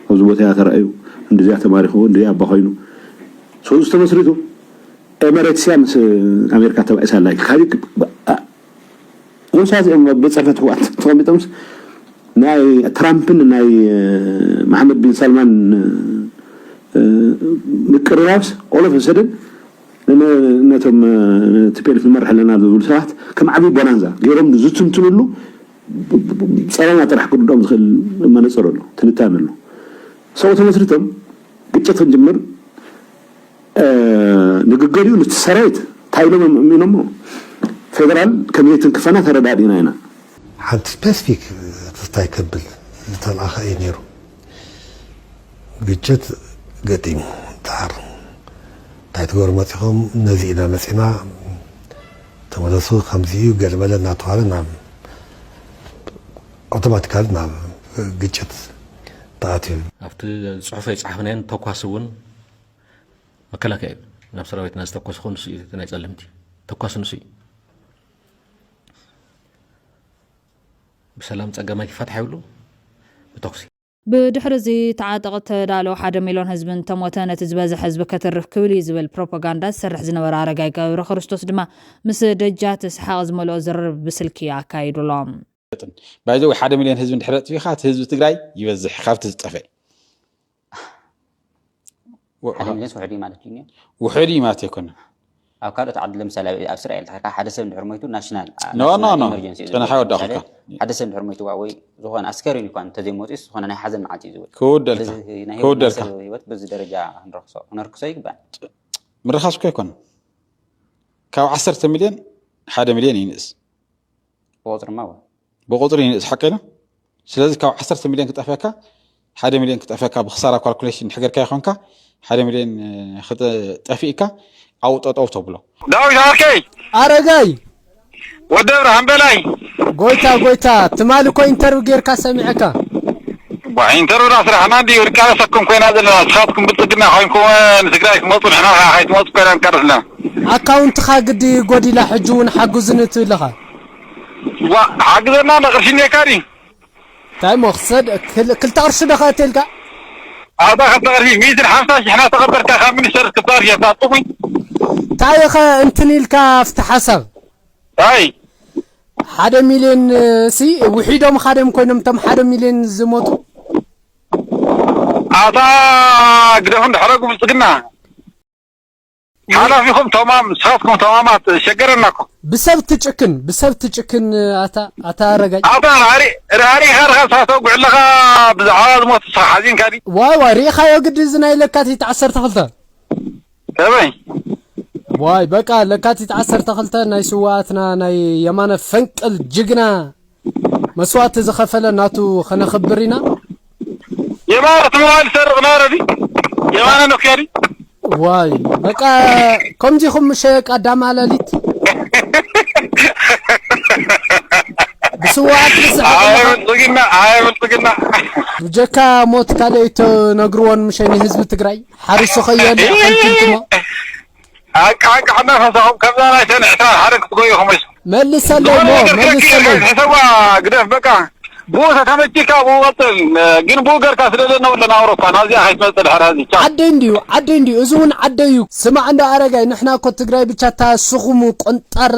ኣብዚ ቦታ እያ ተራእዩ፣ እንድዚያ ተማሪኹ፣ እንድዚያ ኣባ ኮይኑ ሰው ዝተመስሪቱ ኤመሬትስያ ምስ ኣሜሪካ ተባኢሳ ኣላ። ካሊእ ወሳ እዚኦም ኣብ ቤት ፅሕፈት ህወሓት ተቐሚጦምስ ናይ ትራምፕን ናይ መሓመድ ቢን ሳልማን ምቅርራብስ ኦሎፍ ሰደን ነቶም ቲፒኤልፍ ንመርሕ ኣለና ዝብሉ ሰባት ከም ዓብዪ ቦናንዛ ገይሮም ዝትንትንሉ ፀረና ጥራሕ ክርድኦም ዝኽእል መነፅር ኣሎ፣ ትንታን ኣሎ። ሰው ተመስሪቶም ግጭት ክንጅምር ንግገር እዩ። ነቲ ሰራዊት እንታይ ኢሎም ኣእሚኖሞ ፌደራል ከም ዘይትንክፈና ተረዳዲእና ኢና። ሓንቲ ስፔሲፊክ ተስታይ ከብል ዝተልኣኸ እዩ ነይሩ። ግጭት ገጢሙ ድሓር እንታይ ትገብሩ መፂኹም ነዚ ኢና መፂና ተመለሱ ከምዚ እዩ ገለመለ እናተባሃለ ናብ ኣውቶማቲካሊ ናብ ግጭት ተኣትዩ። ኣብቲ ፅሑፈይ ዝፀሓፍናየን ተኳሲ እውን መከላከያ እዩ ናብ ሰራዊትና ዝተኮሰ ኮ ንሱ እዩ እቲ ናይ ፀለምቲ ተኳሲ ንሱ እዩ ብሰላም ፀገማይ ይፈትሓ ይብሉ ብተኩሲ ብድሕሪ እዚ ተዓጠቕ ተዳሎ ሓደ ሚልዮን ህዝቢ እንተሞተ ነቲ ዝበዝሕ ህዝቢ ከትርፍ ክብል እዩ ዝብል ፕሮፓጋንዳ ዝሰርሕ ዝነበረ ኣረጋይ ገብረ ክርስቶስ ድማ ምስ ደጃት ሰሓቕ ዝመልኦ ዝርርብ ብስልኪ ኣካይዱ ኣሎ። ባይዘወይ ሓደ ሚልዮን ህዝቢ እንድሕር ኣጥፊእኻ እቲ ህዝቢ ትግራይ ይበዝሕ ካብቲ ዝጠፈ ሓደ ሚልዮንስ ውሕድ እዩ ማለት እዩ። ውሕድ እዩ ማለት ኣይኮነን። ኣብ ካልኦት ዓዲ ለምሳሌ ኣብ እስራኤል ተኸድካ ሓደ ሰብ እንድሕር ሞይቱ ናሽናል ኖ ኖ ኖ ኢመርጀንሲ እዩ ጨነሓ ዝወዳኹልካ። ሓደ ሰብ እንድሕር ሞይቱ ዋ ወይ ዝኾነ ኣስከሬን እኳ እንተዘይመፁ ዝኾነ ናይ ሓዘን መዓልቲ እዩ ዝውል። ክውደልካ ስለዚ ናይ ክውደልካ። ህይወት በዚ ህይወት በዚ ደረጃ ክንረክሶ ክነርክሶ ይግባእ። ምርኻስ እኮ ኣይኮነን። ካብ ዓሰርተ ሚልዮን ሓደ ሚልዮን ይንእስ። ብቁፅሪ እማ እወ። ብቁፅሪ ይንእስ ሓቀይ ነው። ስለዚ ካብ ዓሰርተ ሚልዮን ክጠፍየካ ሓደ ሚልዮን ክጠፍየካ ብክሳራ ካልኩሌሽን ሕገርካ ይኮንካ ሓደ ሚልዮን ጠፊእካ ኣብኡ ጠጠው ተብሎ። ዳዊት ዓርከይ ኣረጋይ ወዲ ኣብርሃም በላይ ጎይታ ጎይታ ትማሊ እኮ ኢንተርቪው ጌርካ ሰሚዐካ። ዋይ፣ እንተርብላ ስራሕና እንዲ ውድቃ ሰኩም ኮይና ዘለና። ንስኻትኩም ብልጽግና ኮይንኩም ንትግራይ ክመጹ፣ ንሕና ከይትመጹ ኮይና ንቀርስ ኣለና። ኣካውንትኻ ግዲ ጎዲላ፣ ሕጂ እውን ሓግዙኒ ትብል ኢኻ። ዋ፣ ሓግዘና፣ ንቕርሺ እኒኤካ ድዩ? እንታይ እሞ ክሰድ-፣ ክል-፣ ክልተ ቅርሺ ዶ ከእትልካ? ኣታ ክልተ ቅርሺ፣ ሚእትን ሓምሳ ሽሕ እናተቐበልካ ካብ ሚኒስተር ክሳብ የፋጥሙኝ። እንታይ ኸ እንትን ኢልካ ኣብቲ ሓሳብ? ኣይ። ሓደ ሚልዮን፣ እ፣ ሲ ውሒዶም ኻደም ኮይኖም እቶም ሓደ ሚልዮን ዝሞቱ? ኣታ ግደፉ፣ እንድሕረጉ ብልጽግና። ሓላፊኹም ተማም፣ ንስኻትኩም ተማማት ሸገረና እኮ። ብሰብ ትጭክን፣ ብሰብ ትጭክን፣ ኣታ፣ ኣታ ኣረጋይ። ኣታ ራሪ-፣ ራሪኻ ርኻ ተተጉዕ ኣለኻ ብዛዕባ ዝሞት ንስኻ ሓዚንካ ድዩ? ዋይ፣ ዋይ፣ ርኢኻዮ ግዲ እዚ ናይ ለካቲት ዓሰርተ ክልተ? ከመይ? ዋይ፣ በቃ ለካቲት ዓሰርተ ክልተ ናይ ስዋኣትና ናይ የማነ ፈንቅል ጅግና መስዋእቲ ዝኸፈለ ናቱ ኸነኽብር ኢና። የማነ ትመዋል ሰርቕ ናረዲ። የማነ ነክያዲ። ዋይ፣ በቃ ከምዚኹም ምሸ ቀዳማ ለሊት ብስዋኣት ትስዕር ኣለኻ። ኣይ ብልጽግና፣ ኣይ ብልጽግና። ብጀካ ሞት ካልእ ኣይትነግርዎን ምሸ ንህዝቢ ትግራይ? ሓሪሱ ኸየደ ኣንኪልኩሞ። ኣቃ፣ ኣቃ፣ እናፈሳኹም ከምዛ ናይ ሰነ ዕስራን ሓደን ክትጎዩ ኸመሽ። መልሰለይ ዝኾነ ሞ፣ ነገር ክረክብ መልሰለይ። ሕሰባ ግደፍ በቃ። ብኡ ተተመቺካ ብኡ ቀጽል። ግን ብኡ ገርካ ስለ ዘነብለና ኣውሮፓ ናብዚኣ ከይትመጽእ ድሕር ሀዚ። ቻው። ዓደይ እንድዩ፣ ዓደይ እንድዩ፣ እዚ እውን ዓደይ እዩ። ስማዕ እንዳ ኣረጋይ፣ ንሕና እኮ ትግራይ ብቻ እታ ስኹም ቆንጣር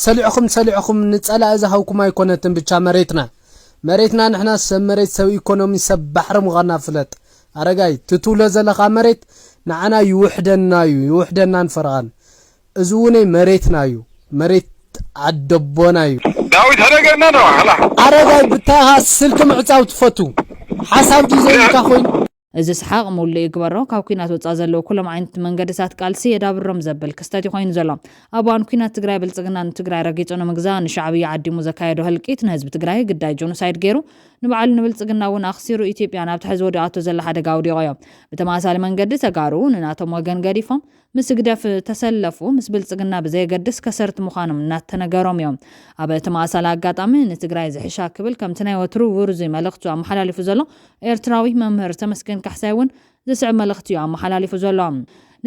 ሰሊዕኹም፣ ሰሊዕኹም ንጸላኢ ዝሃብኩም ኣይኮነትን ብቻ መሬትና። መሬትና ንሕና ሰብ መሬት፣ ሰብ ኢኮኖሚ፣ ሰብ ባሕሪ ምዃንና ፍለጥ። ኣረጋይ፣ ትትብሎ ዘለኻ መሬት ንዓና ይውሕደና እዩ፣ ይውሕደናን ፈረቓን። እዚ እውን መሬትና እዩ፣ መሬት ዓደቦና እዩ። ዳዊት ሕደገና ዶ? ኣላ። ኣረጋይ፣ ብታኻ ስልኪ ምዕጻው ትፈቱ? ሓሳብ ድዩ ዘይብልካ ኮይኑ? እዚ ሰሓቕ ሙሉእ ይግበሮ፣ ካብ ኲናት ወጻእ ዘለዉ ኩሎም ዓይነት መንገድታት ቃልሲ የዳብሮም ዘብል ክስተት እዩ ኮይኑ ዘሎ። ኣብ እዋን ኲናት ትግራይ ብልጽግና ንትግራይ ረጊጹ ንምግዛእ ንሻዕብያ ዓዲሙ ዘካየዶ ህልቂት ንህዝቢ ትግራይ ግዳይ ጆኖሳይድ ገይሩ፣ ንባዕሉ ንብልጽግና እውን ኣኽሲሩ ኢትዮጵያ ናብ ትሕዚ ወዲቓቶ ዘላ ሓደጋ ኣውዲቖዮ። ብተመሳሳሊ መንገዲ ተጋሩ ንናቶም ወገን ገዲፎም ምስ ህግደፍ ተሰለፉ፣ ምስ ብልጽግና ብዘየገድስ ከሰርቲ ምዃኖም እናተነገሮም እዮም። ኣብ ተመሳሳሊ ኣጋጣሚ ንትግራይ ዝሕሻ ክብል ከምቲ ናይ ወትሩ ውርዙይ መልእኽቱ ኣመሓላሊፉ ዘሎ ኤርትራዊ መምህር ተመስገን ካሕሳይ እውን ዝስዕብ መልእኽቲ እዩ ኣመሓላሊፉ ዘሎ።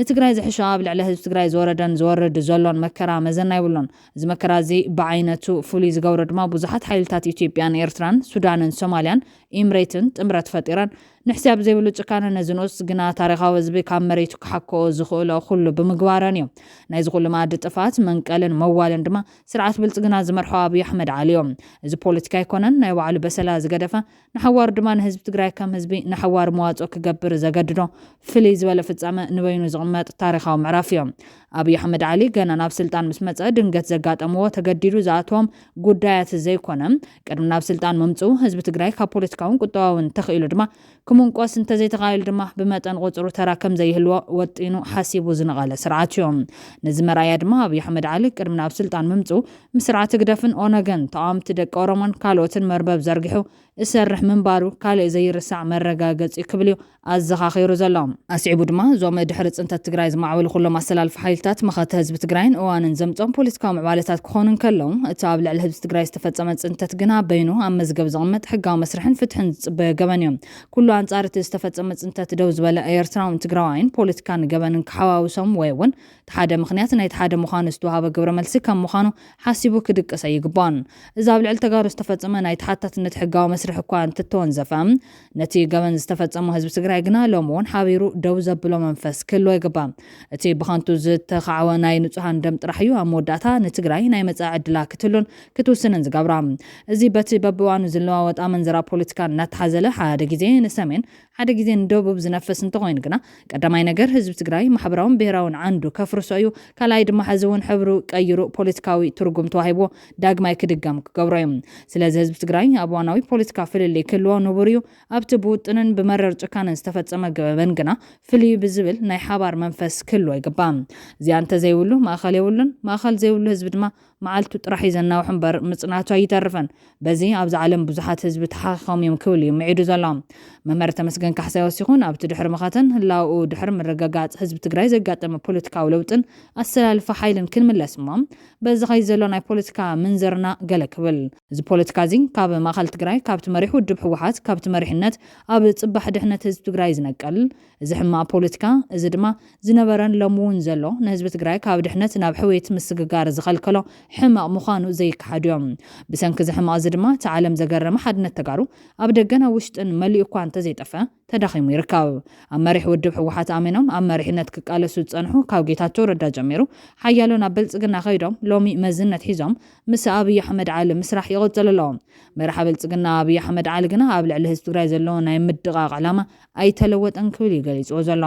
ንትግራይ ዝሕሻ ኣብ ልዕሊ ህዝቢ ትግራይ ዝወረደን ዝወርድ ዘሎን መከራ መዘና የብሉን። እዚ መከራ እዚ ብዓይነቱ ፍሉይ ዝገብሮ ድማ ብዙሓት ሓይልታት ኢትዮጵያን ኤርትራን ሱዳንን ሶማልያን ኢምሬትን ጥምረት ፈጢረን ንሕስያ ብዘይብሉ ጭካነ ነዚ ንኡስ ግና ታሪኻዊ ህዝቢ ካብ መሬቱ ክሓክኦ ዝኽእሎ ኩሉ ብምግባረን እዩ። ናይዚ ኩሉ መኣዲ ጥፍኣት መንቀልን መዋልን ድማ ስርዓት ብልጽግና ዝመርሖ ኣብይ ኣሕመድ ዓሊ እዩ። እዚ ፖለቲካ ኣይኮነን፣ ናይ ባዕሉ በሰላ ዝገደፈ ንሓዋሩ ድማ ንህዝቢ ትግራይ ከም ህዝቢ ንሓዋሩ መዋፅኦ ክገብር ዘገድዶ ፍልይ ዝበለ ፍጻመ ንበይኑ ዝቕመጥ ታሪኻዊ ምዕራፍ እዩ። ኣብይ ኣሕመድ ዓሊ ገና ናብ ስልጣን ምስ መጸ ድንገት ዘጋጠምዎ ተገዲዱ ዝኣተዎም ጉዳያት ዘይኮነ ቅድሚ ናብ ስልጣን ምምፅኡ ህዝቢ ትግራይ ካብ ፖለቲካውን ቁጠባውን ተኽኢሉ ድማ ክምንቆስ እንተዘይተኻኢሉ ድማ ብመጠን ቁፅሩ ተራ ከም ዘይህልዎ ወጢኑ ሓሲቡ ዝነቐለ ስርዓት እዩ። ነዚ መርኣያ ድማ ኣብይ ኣሕመድ ዓሊ ቅድሚ ናብ ስልጣን ምምፅኡ ምስ ስርዓት ህግደፍን ኦነግን ተቓወምቲ ደቂ ኦሮሞን ካልኦትን መርበብ ዘርጊሑ እሰርሕ ምንባሩ ካልእ ዘይርሳዕ መረጋገጺ ክብል እዩ ኣዘኻኺሩ ዘሎ። ኣስዒቡ ድማ እዞም ድሕሪ ጽንተት ትግራይ ዝማዕበሉ ኩሎም ኣሰላልፋ ሓይልታት መኸተ ህዝቢ ትግራይን እዋንን ዘምጾም ፖለቲካዊ ምዕባለታት ክኾኑ እንከለዉ እቲ ኣብ ልዕሊ ህዝቢ ትግራይ ዝተፈጸመ ጽንተት ግና በይኑ ኣብ መዝገብ ዝቕመጥ ሕጋዊ መስርሕን ፍትሕን ዝጽበዮ ገበን እዩ። ኩሉ ኣንጻር እቲ ዝተፈጸመ ጽንተት ደው ዝበለ ኤርትራውን ትግራዋይን ፖለቲካን ገበንን ክሓዋውሶም ወይ እውን እቲ ሓደ ምኽንያት ናይቲ ሓደ ምዃኑ ዝተዋሃበ ግብረ መልሲ ከም ምዃኑ ሓሲቡ ክድቅስ ኣይግባኦን። እዚ ኣብ ልዕሊ ተጋሩ ዝተፈጸመ ናይ ተሓታትነት ሕጋዊ መስርሕ እኳ እንተተወንዘፈ፣ ነቲ ገበን ዝተፈጸሞ ህዝቢ ትግራይ ግና ሎሚ እውን ሓቢሩ ደው ዘብሎ መንፈስ ክህልዎ ይግባእ። እቲ ብኸንቱ ዝተኻዕወ ናይ ንጹሃን ደም ጥራሕ እዩ ኣብ መወዳእታ ንትግራይ ናይ መጻኢ ዕድላ ክትህሉን ክትውስንን ዝገብራ። እዚ በቲ በብእዋኑ ዝለዋወጥ ኣመንዝራ ፖለቲካ እናተሓዘለ ሓደ ግዜ ንሰሜን ሓደ ግዜ ንደቡብ ዝነፍስ እንተኾይኑ ግና ቀዳማይ ነገር ህዝቢ ትግራይ ማሕበራውን ብሄራውን ዓንዱ ከፍርሶ እዩ። ካልኣይ ድማ ሕዚ እውን ሕብሩ ቀይሩ ፖለቲካዊ ትርጉም ተዋሂብዎ ዳግማይ ክድገም ክገብሮ እዩ። ስለዚ ህዝቢ ትግራይ ኣብ እዋናዊ ፖለቲካ ፍልልይ ክህልዎ ንቡር እዩ። ኣብቲ ብውጥንን ብመረር ጭካነን ዝተፈጸመ ገበን ግና ፍልይ ብዝብል ናይ ሓባር መንፈስ ክህልዎ ይግባእ። እዚኣ እንተዘይብሉ ማእኸል የብሉን። ማእኸል ዘይብሉ ህዝቢ ድማ መዓልቱ ጥራሕ እዩ ዘናውሕ እምበር ምጽናቱ ኣይተርፍን። በዚ ኣብዚ ዓለም ብዙሓት ህዝቢ ተሓኺኾም እዮም ክብል እዩ ምዒዱ ዘሎ። መምህር ተመስገን ካሕሳይ ወሲኹ፣ ናብቲ ድሕሪ መኸተን ህላውኡ ድሕሪ ምርግጋጽ ህዝቢ ትግራይ ዘጋጠመ ፖለቲካዊ ለውጥን ኣሰላልፋ ሓይልን ክንምለስ እሞ፣ በዚ ኸይድ ዘሎ ናይ ፖለቲካ ምንዝርና ገለ ክብል። እዚ ፖለቲካ እዚ ካብ ማእኸል ትግራይ፣ ካብቲ መሪሕ ውድብ ህወሓት፣ ካብቲ መሪሕነት ኣብ ጽባሕ ድሕነት ህዝቢ ትግራይ ዝነቀል፣ እዚ ሕማቕ ፖለቲካ፣ እዚ ድማ ዝነበረን ሎሚ እውን ዘሎ፣ ንህዝቢ ትግራይ ካብ ድሕነት ናብ ሕውየት ምስግጋር ዝኸልከሎ ሕማቕ ምዃኑ ዘይከሓድ እዮም። ብሰንኪ እዚ ሕማቕ እዚ ድማ እቲ ዓለም ዘገረመ ሓድነት ተጋሩ ኣብ ደገን ኣብ ውሽጥን መሊኡ እኳ እንተዘይጠፍአ፣ ተዳኺሙ ይርከብ። ኣብ መሪሕ ውድብ ህወሓት ኣሚኖም ኣብ መሪሕነት ክቃለሱ ዝጸንሑ፣ ካብ ጌታቸው ረዳ ጀሚሩ፣ ሓያሎ ናብ ብልጽግና ከይዶም፣ ሎሚ መዝነት ሒዞም ምስ ኣብይ ኣሕመድ ዓሊ ምስራሕ ይቕጽል ኣሎ። መራሒ ብልጽግና ኣብይ ኣሕመድ ዓሊ ግና ኣብ ልዕሊ ህዝቢ ትግራይ ዘለዎ ናይ ምድቓቕ ዕላማ ኣይተለወጠን ክብል እዩ ገሊጽዎ ዘሎ።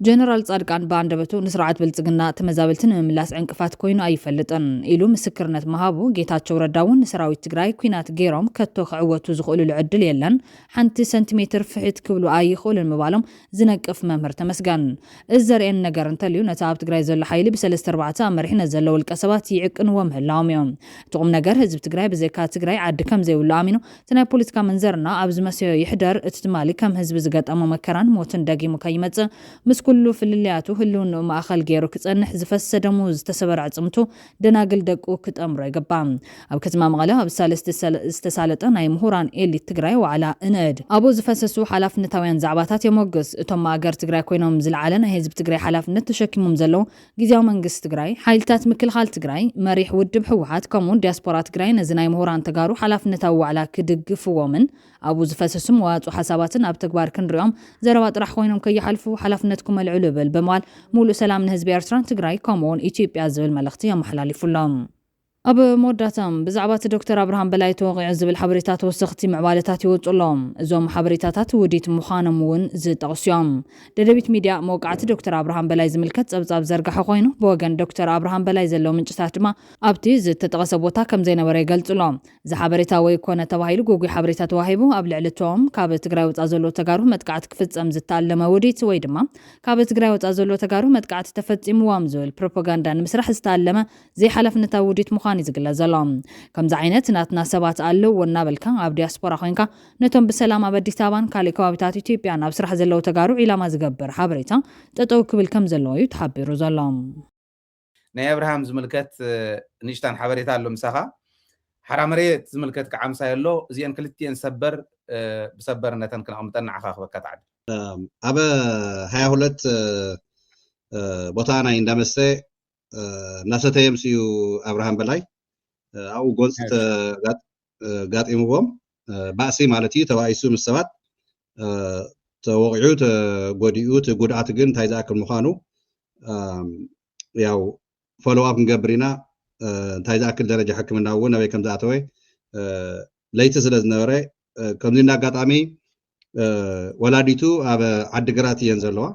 ጀነራል ጻድቃን ብኣንደበቱ፣ ንስርዓት ብልጽግና ተመዛበልቲ ንምምላስ ዕንቅፋት ኮይኑ ኣይፈልጥን ኢሉ ምስክርነት ምሃቡ፣ ጌታቸው ረዳ እውን ንሰራዊት ትግራይ ኲናት ገይሮም ከቶ ክዕወቱ ዝኽእሉሉ ዕድል የለን፣ ሓንቲ ሰንቲሜትር ፍሕት ክብሉ ኣይኽእሉን ምባሎም ዝነቅፍ መምህር ተመስገን፣ እዚ ዘርእየኒ ነገር እንተልዩ፣ ነቲ ኣብ ትግራይ ዘሎ ሓይሊ ብሰለስተ ኣርባዕተ ኣብ መሪሕነት ዘሎ ውልቀ ሰባት ይዕቅንዎ ምህላዎም እዮም። እቲ ቁም ነገር፣ ህዝቢ ትግራይ ብዘይካ ትግራይ ዓዲ ከም ዘይብሉ ኣሚኑ፣ እቲ ናይ ፖለቲካ ምንዝርና ኣብ ዝመስዮ ይሕደር፣ እቲ ትማሊ ከም ህዝቢ ዝገጠሞ መከራን ሞትን ደጊሙ ከይመጽእ፣ ምስ ኩሉ ፍልልያቱ ህልውንኡ ማእኸል ገይሩ ክጸንሕ፣ ዝፈሰሰ ደሙ፣ ዝተሰበረ ኣዕጽምቱ፣ ደናግል ደቁ ክጠምሮ ይግባእ። ኣብ ከተማ መቐለ ኣብ ሳልስቲ ዝተሳለጠ ናይ ምሁራን ኤሊት ትግራይ ዋዕላ እንእድ፣ ኣብኡ ዝፈሰሱ ሓላፍነታውያን ዛዕባታት የሞግስ። እቶም ማእገር ትግራይ ኮይኖም ዝለዓለ ናይ ህዝቢ ትግራይ ሓላፍነት ተሸኪሞም ዘለዉ ግዝያዊ መንግስቲ ትግራይ፣ ሓይልታት ምክልኻል ትግራይ፣ መሪሕ ውድብ ህወሓት፣ ከምኡውን ዲያስፖራ ትግራይ ነዚ ናይ ምሁራን ተጋሩ ሓላፍነታዊ ዋዕላ ክድግፍዎምን ኣብኡ ዝፈሰሱ መዋፅኦ ሓሳባትን ኣብ ተግባር ክንሪኦም ዘረባ ጥራሕ ኮይኖም ከይሓልፉ ሓላፍነትኩም ኣልዕሉ እብል ብምባል፣ ሙሉእ ሰላም ንህዝቢ ኤርትራን ትግራይ ከምኡውን ኢትዮጵያ ዝብል መልእኽቲ ኣመሓላሊፉሎም። ኣብ መወዳእታ፣ ብዛዕባ እቲ ዶክተር ኣብርሃም በላይ ተወቒዑ ዝብል ሓበሬታ ተወሰኽቲ ምዕባለታት ይወፁ ኣለዉ። እዞም ሓበሬታታት ውዲት ምዃኖም እውን ዝጠቕሱ እዮም። ደደቢት ሚድያ መውቃዕቲ ዶክተር ኣብርሃም በላይ ዝምልከት ጸብጻብ ዘርጋሐ ኮይኑ፣ ብወገን ዶክተር ኣብርሃም በላይ ዘለዉ ምንጭታት ድማ ኣብቲ ዝተጠቐሰ ቦታ ከም ዘይነበረ ይገልጹ ኣለዉ። እዚ ሓበሬታ ወይ ኮነ ተባሂሉ ግጉይ ሓበሬታ ተዋሂቡ ኣብ ልዕሊ እቶም ካብ ትግራይ ወጻእ ዘለዉ ተጋሩ መጥቃዕቲ ክፍጸም ዝታለመ ውዲት ወይ ድማ ካብ ትግራይ ወጻእ ዘለዉ ተጋሩ መጥቃዕቲ ተፈጺምዎም ዝብል ፕሮፓጋንዳ ንምስራሕ ዝታለመ ዘይሓላፍነታዊ ውዲት ምዃኑ እዩ ዝግለጽ ዘሎ። ከምዚ ዓይነት ናትና ሰባት ኣለዎ እናበልካ ኣብ ዲያስፖራ ኮይንካ ነቶም ብሰላም ኣብ ኣዲስ ኣበባን ካልእ ከባቢታት ኢትዮጵያን ኣብ ስራሕ ዘለዉ ተጋሩ ዒላማ ዝገብር ሓበሬታ ጠጠው ክብል ከም ዘለዎ እዩ ተሓቢሩ ዘሎ። ናይ ኣብርሃም ዝምልከት ንእሽታን ሓበሬታ ኣሎ ምሳኻ። ሓራ መሬት ዝምልከት ከዓ ምሳይ ኣሎ። እዚአን ክልቲአን ሰበር ብሰበር ነተን ክነቕምጠን ንዓኻ ክበካ ተዓድል። ኣብ ሃያ ሁለት ቦታ ናይ እንዳመስተ እናሰተየ ምስ እዩ ኣብርሃም በላይ ኣብኡ ጎንፂ ጋጢምዎም። ባእሲ ማለት እዩ። ተባኢሱ ምስ ሰባት ተወቂዑ ተጎዲኡ፣ እቲ ጉድኣት ግን እንታይ ዝኣክል ምዃኑ ያው ፎሎው ኣፕ ክንገብር ኢና። እንታይ ዝኣክል ደረጃ ሕክምና እውን ኣበይ ከም ዝኣተወ ለይቲ ስለ ዝነበረ፣ ከምዚ እንዳኣጋጣሚ ወላዲቱ ኣብ ዓዲግራት እየን ዘለዋ።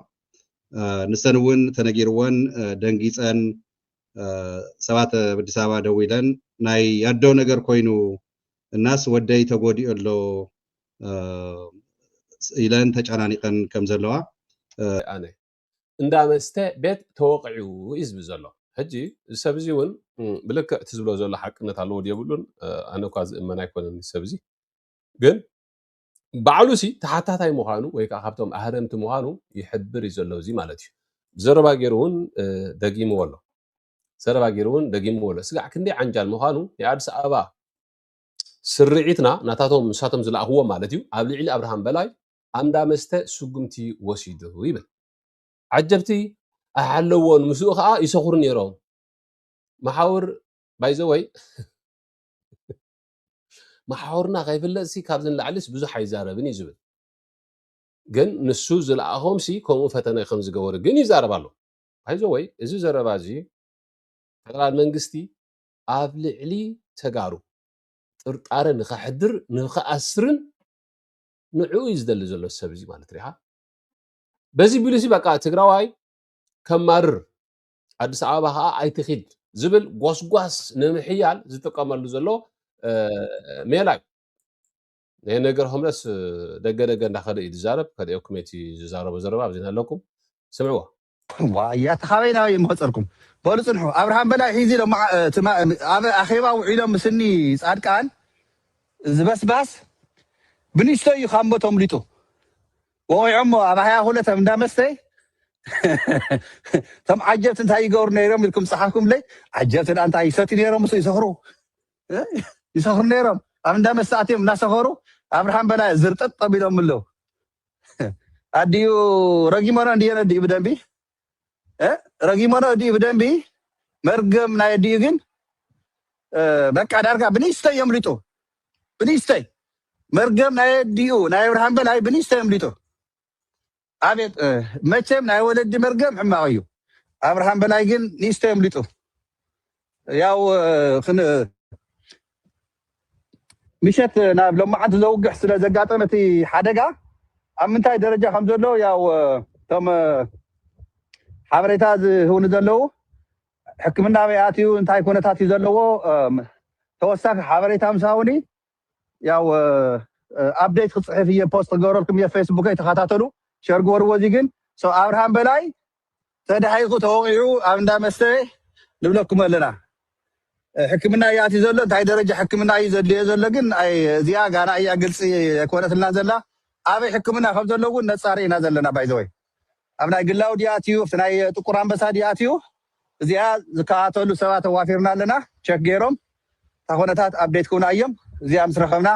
ንሰን እውን ተነጊርወን ደንጊፀን፣ ሰባት ኣብ ኣዲስ ኣበባ ደዊለን ናይ ኣዶ ነገር ኮይኑ እናስ ወደይ ተጎዲኡ ኣሎ ኢለን ተጨናኒቀን ከም ዘለዋ። ኣነ እንዳ መስተ ቤት ተወቂዑ እዩ ዝብል ዘሎ። ሕጂ እዚ ሰብ እዚ እውን ብልክዕ እቲ ዝብሎ ዘሎ ሓቅነት ኣለዎ ድየብሉን ኣነ እኳ ዝእመን ኣይኮነን። እዚ ሰብ እዚ ግን ባዕሉ ሲ ተሓታታይ ምዃኑ ወይ ከዓ ካብቶም ኣህረምቲ ምዃኑ ይሕብር እዩ ዘሎ እዚ ማለት እዩ። ብዘረባ ገይሩ እውን ደጊምዎ ኣሎ። ዘረባ ገይሩ እውን ደጊምዎ ኣሎ። ስጋዕ ክንደይ ዓንጃል ምዃኑ ናይ ኣዲስ ኣበባ ስርዒትና ናታቶም ንሳቶም ዝለኣኽዎ ማለት እዩ ኣብ ልዕሊ ኣብርሃም በላይ ኣንዳ መስተ ስጉምቲ ወሲዱ ይብል። ዓጀብቲ ኣይሓለዎን ምስኡ ከዓ ይሰኽሩ ነይሮም። መሓውር ባይዘወይ መሓውርና ከይፍለጥሲ ካብዚ ንላዕሊስ ብዙሕ ኣይዛረብን እዩ ዝብል። ግን ንሱ ዝለኣኾምሲ ከምኡ ፈተነ ከም ዝገበሩ ግን ይዛረብ ኣሎ። ባይዘወይ እዚ ዘረባ እዚ ፈደራል መንግስቲ ኣብ ልዕሊ ተጋሩ ጥርጣረ ንኸሕድር ንኸኣስርን ንዕኡ እዩ ዝደሊ ዘሎ ሰብ እዚ ማለት ሪኻ። በዚ ቢሉሲ በቃ ትግራዋይ ከማርር ኣዲስ ኣበባ ከዓ ኣይትኺድ ዝብል ጎስጓስ ንምሕያል ዝጥቀመሉ ዘሎ ሜላ እዩ። ናይ ነገር ሆምለስ ደገ ደገ እንዳኸደ እዩ ዝዛረብ። ከደየኩም እቲ ዝዛረቦ ዘረባ ኣብዚ ኣለኩም ስምዕዎ። ዋያ ተኻበይና ይመፀልኩም በሉ ፅንሑ። ኣብርሃም በላይ ሒዚ ኢሎም ኣብ ኣኼባ ውዒሎም ምስኒ ፃድቃን ዝበስባስ ብንእሽቶ እዩ ካምቦ ተምሊጡ። ወቂዖሞ ኣብ ሃያ ሁለት ኣብ እንዳመስተይ እቶም ዓጀብቲ እንታይ ይገብሩ ነይሮም ኢልኩም ጸሓፍኩምለይ። ዓጀብቲ ደኣ እንታይ ይሰትዩ ነይሮም? ምስ ይሰኽሩ፣ እ? ይሰኽሩ ነይሮም። ኣብ እንዳመስተ ኣትዮም እናሰኸሩ ኣብርሃም በላይ ዝርጠጥ ኣቢሎም ኣለዉ። ኣዲኡ ረጊሞኖ እንድየ ነዲኡ ብደንቢ፣ እ? ረጊሞኖ ኣዲኡ ብደንቢ። መርገም ናይ ኣዲኡ ግን፣ እ፣ በቃ ዳርጋ ብንእሽተይ የምልጡ። ብንእሽተይ መርገም ናይ ኣዲኡ ናይ ኣብርሃም በላይ ብንእሽተይ የምልጡ። ኣቤት፣ እ፣ መቸም ናይ ወለዲ መርገም ሕማቕ እዩ። ኣብርሃም በላይ ግን ንእሽተይ የምልጡ። ያው፣ እ፣ ክን-፣ ምሸት ናብ ሎማዓንቲ ዘውግሕ ስለ ዘጋጠመ እቲ ሓደጋ ኣብ ምንታይ ደረጃ ከም ዘሎ ያው፣ እ፣ እቶም፣ እ፣ ሓበሬታ ዝህቡኒ ዘለዉ ሕክምና ኣበይ ኣትዩ እንታይ ኩነታት እዩ ዘለዎ፣ እ፣ ተወሳኺ ሓበሬታ ምስ ሃቡኒ ያው፣ እ፣ እ፣ ኣፕዴት ክጽሕፍ እየ፣ ፖስት ክገብረልኩም እየ፣ ፌስቡከይ ተኸታተሉ፣ ሸር ግበርዎ። እዚ ግን ሰው ኣብርሃም በላይ ተዳሂኹ ተወቒዑ ኣብ እንዳ መስተ ንብለኩም ኣለና። እ፣ ሕክምና እዩ ኣትዩ ዘሎ፣ እንታይ ደረጃ ሕክምና እዩ ዘድልዮ ዘሎ ግን ኣይ-፣ እዚኣ ጋና እያ ግልጺ ኣይኮነትልና ዘላ። ኣበይ ሕክምና ከም ዘሎ እውን ነጻሪ ኢና ዘለና። ባይ ዘ ወይ ኣብ ናይ ግላዊ ድዩ ኣትዩ፣ ኣብቲ ናይ ጥቁር ኣንበሳ ድዩ ኣትዩ፣ እዚኣ ዝከታተሉ ሰባት ኣዋፊርና ኣለና። ቸክ ገይሮም እታ ኩነታት ኣፕዴት ክውና እዮም። እዚኣ ምስ ረኸብና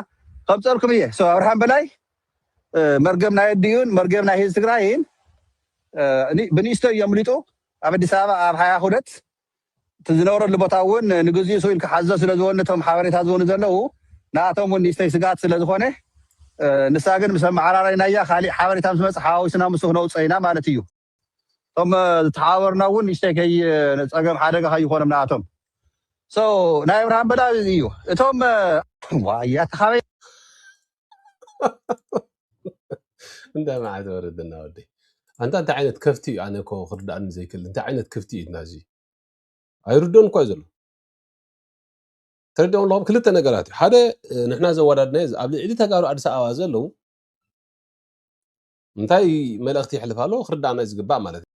ከምፀልኩም እየ። ሶ ኣብርሃም በላይ፣ እ፣ መርገም ናይ ኣዲኡን መርገም ናይ ህዝቢ ትግራይን፣ እ፣ ኒ-፣ ብንእሽቶ እዮም ኣምሊጡ። ኣብ ኣዲስ ኣበባ ኣብ ሃያ ሁለት እቲ ዝነበረሉ ቦታ እውን ንግዚኡ ስኢል ክሓዞ ስለ ዝወኒ እቶም ሓበሬታ ዝወኑ ዘለዉ ንኣቶም እውን ንእሽተይ ስግኣት ስለ ዝኾነ፣ እ፣ ንሳ ግን ምስ ኣመዓራረይናያ ካሊእ ሓበሬታ ምስ መጽ ሓዋዊስና ምስ ክነውፅኦ ኢና ማለት እዩ። እቶም፣ እ፣ ዝተሓባበርና እውን ንእሽተይ ከይ-፣ ጸገም ሓደጋ ከይኾኖም ንኣቶም። ሶ ናይ ኣብርሃም በላ እዩ። እቶም፣ እ፣ ዋያ ተኻበይ እንዳ መዓት ወረደና ወደይ። ኣንታ እንታይ ዓይነት ከፍቲ እዩ? ኣነ እኮ ክርዳእኒ ዘይክእል እንታይ ዓይነት ከፍቲ እዩ እና እዚ? ኣይርዶን እኮ እዩ ዘሎ። ተረዲኦም ኣለኹም ክልተ ነገራት እዩ። ሓደ፣ እ፣ ንሕና ዘወዳድናዮ ኣብ ልዕሊ ተጋሩ ኣዲስ ኣበባ ዘለዉ እንታይ መልእኽቲ ይሕልፍ ኣሎ ክርዳእና እዩ ዝግባእ ማለት እዩ።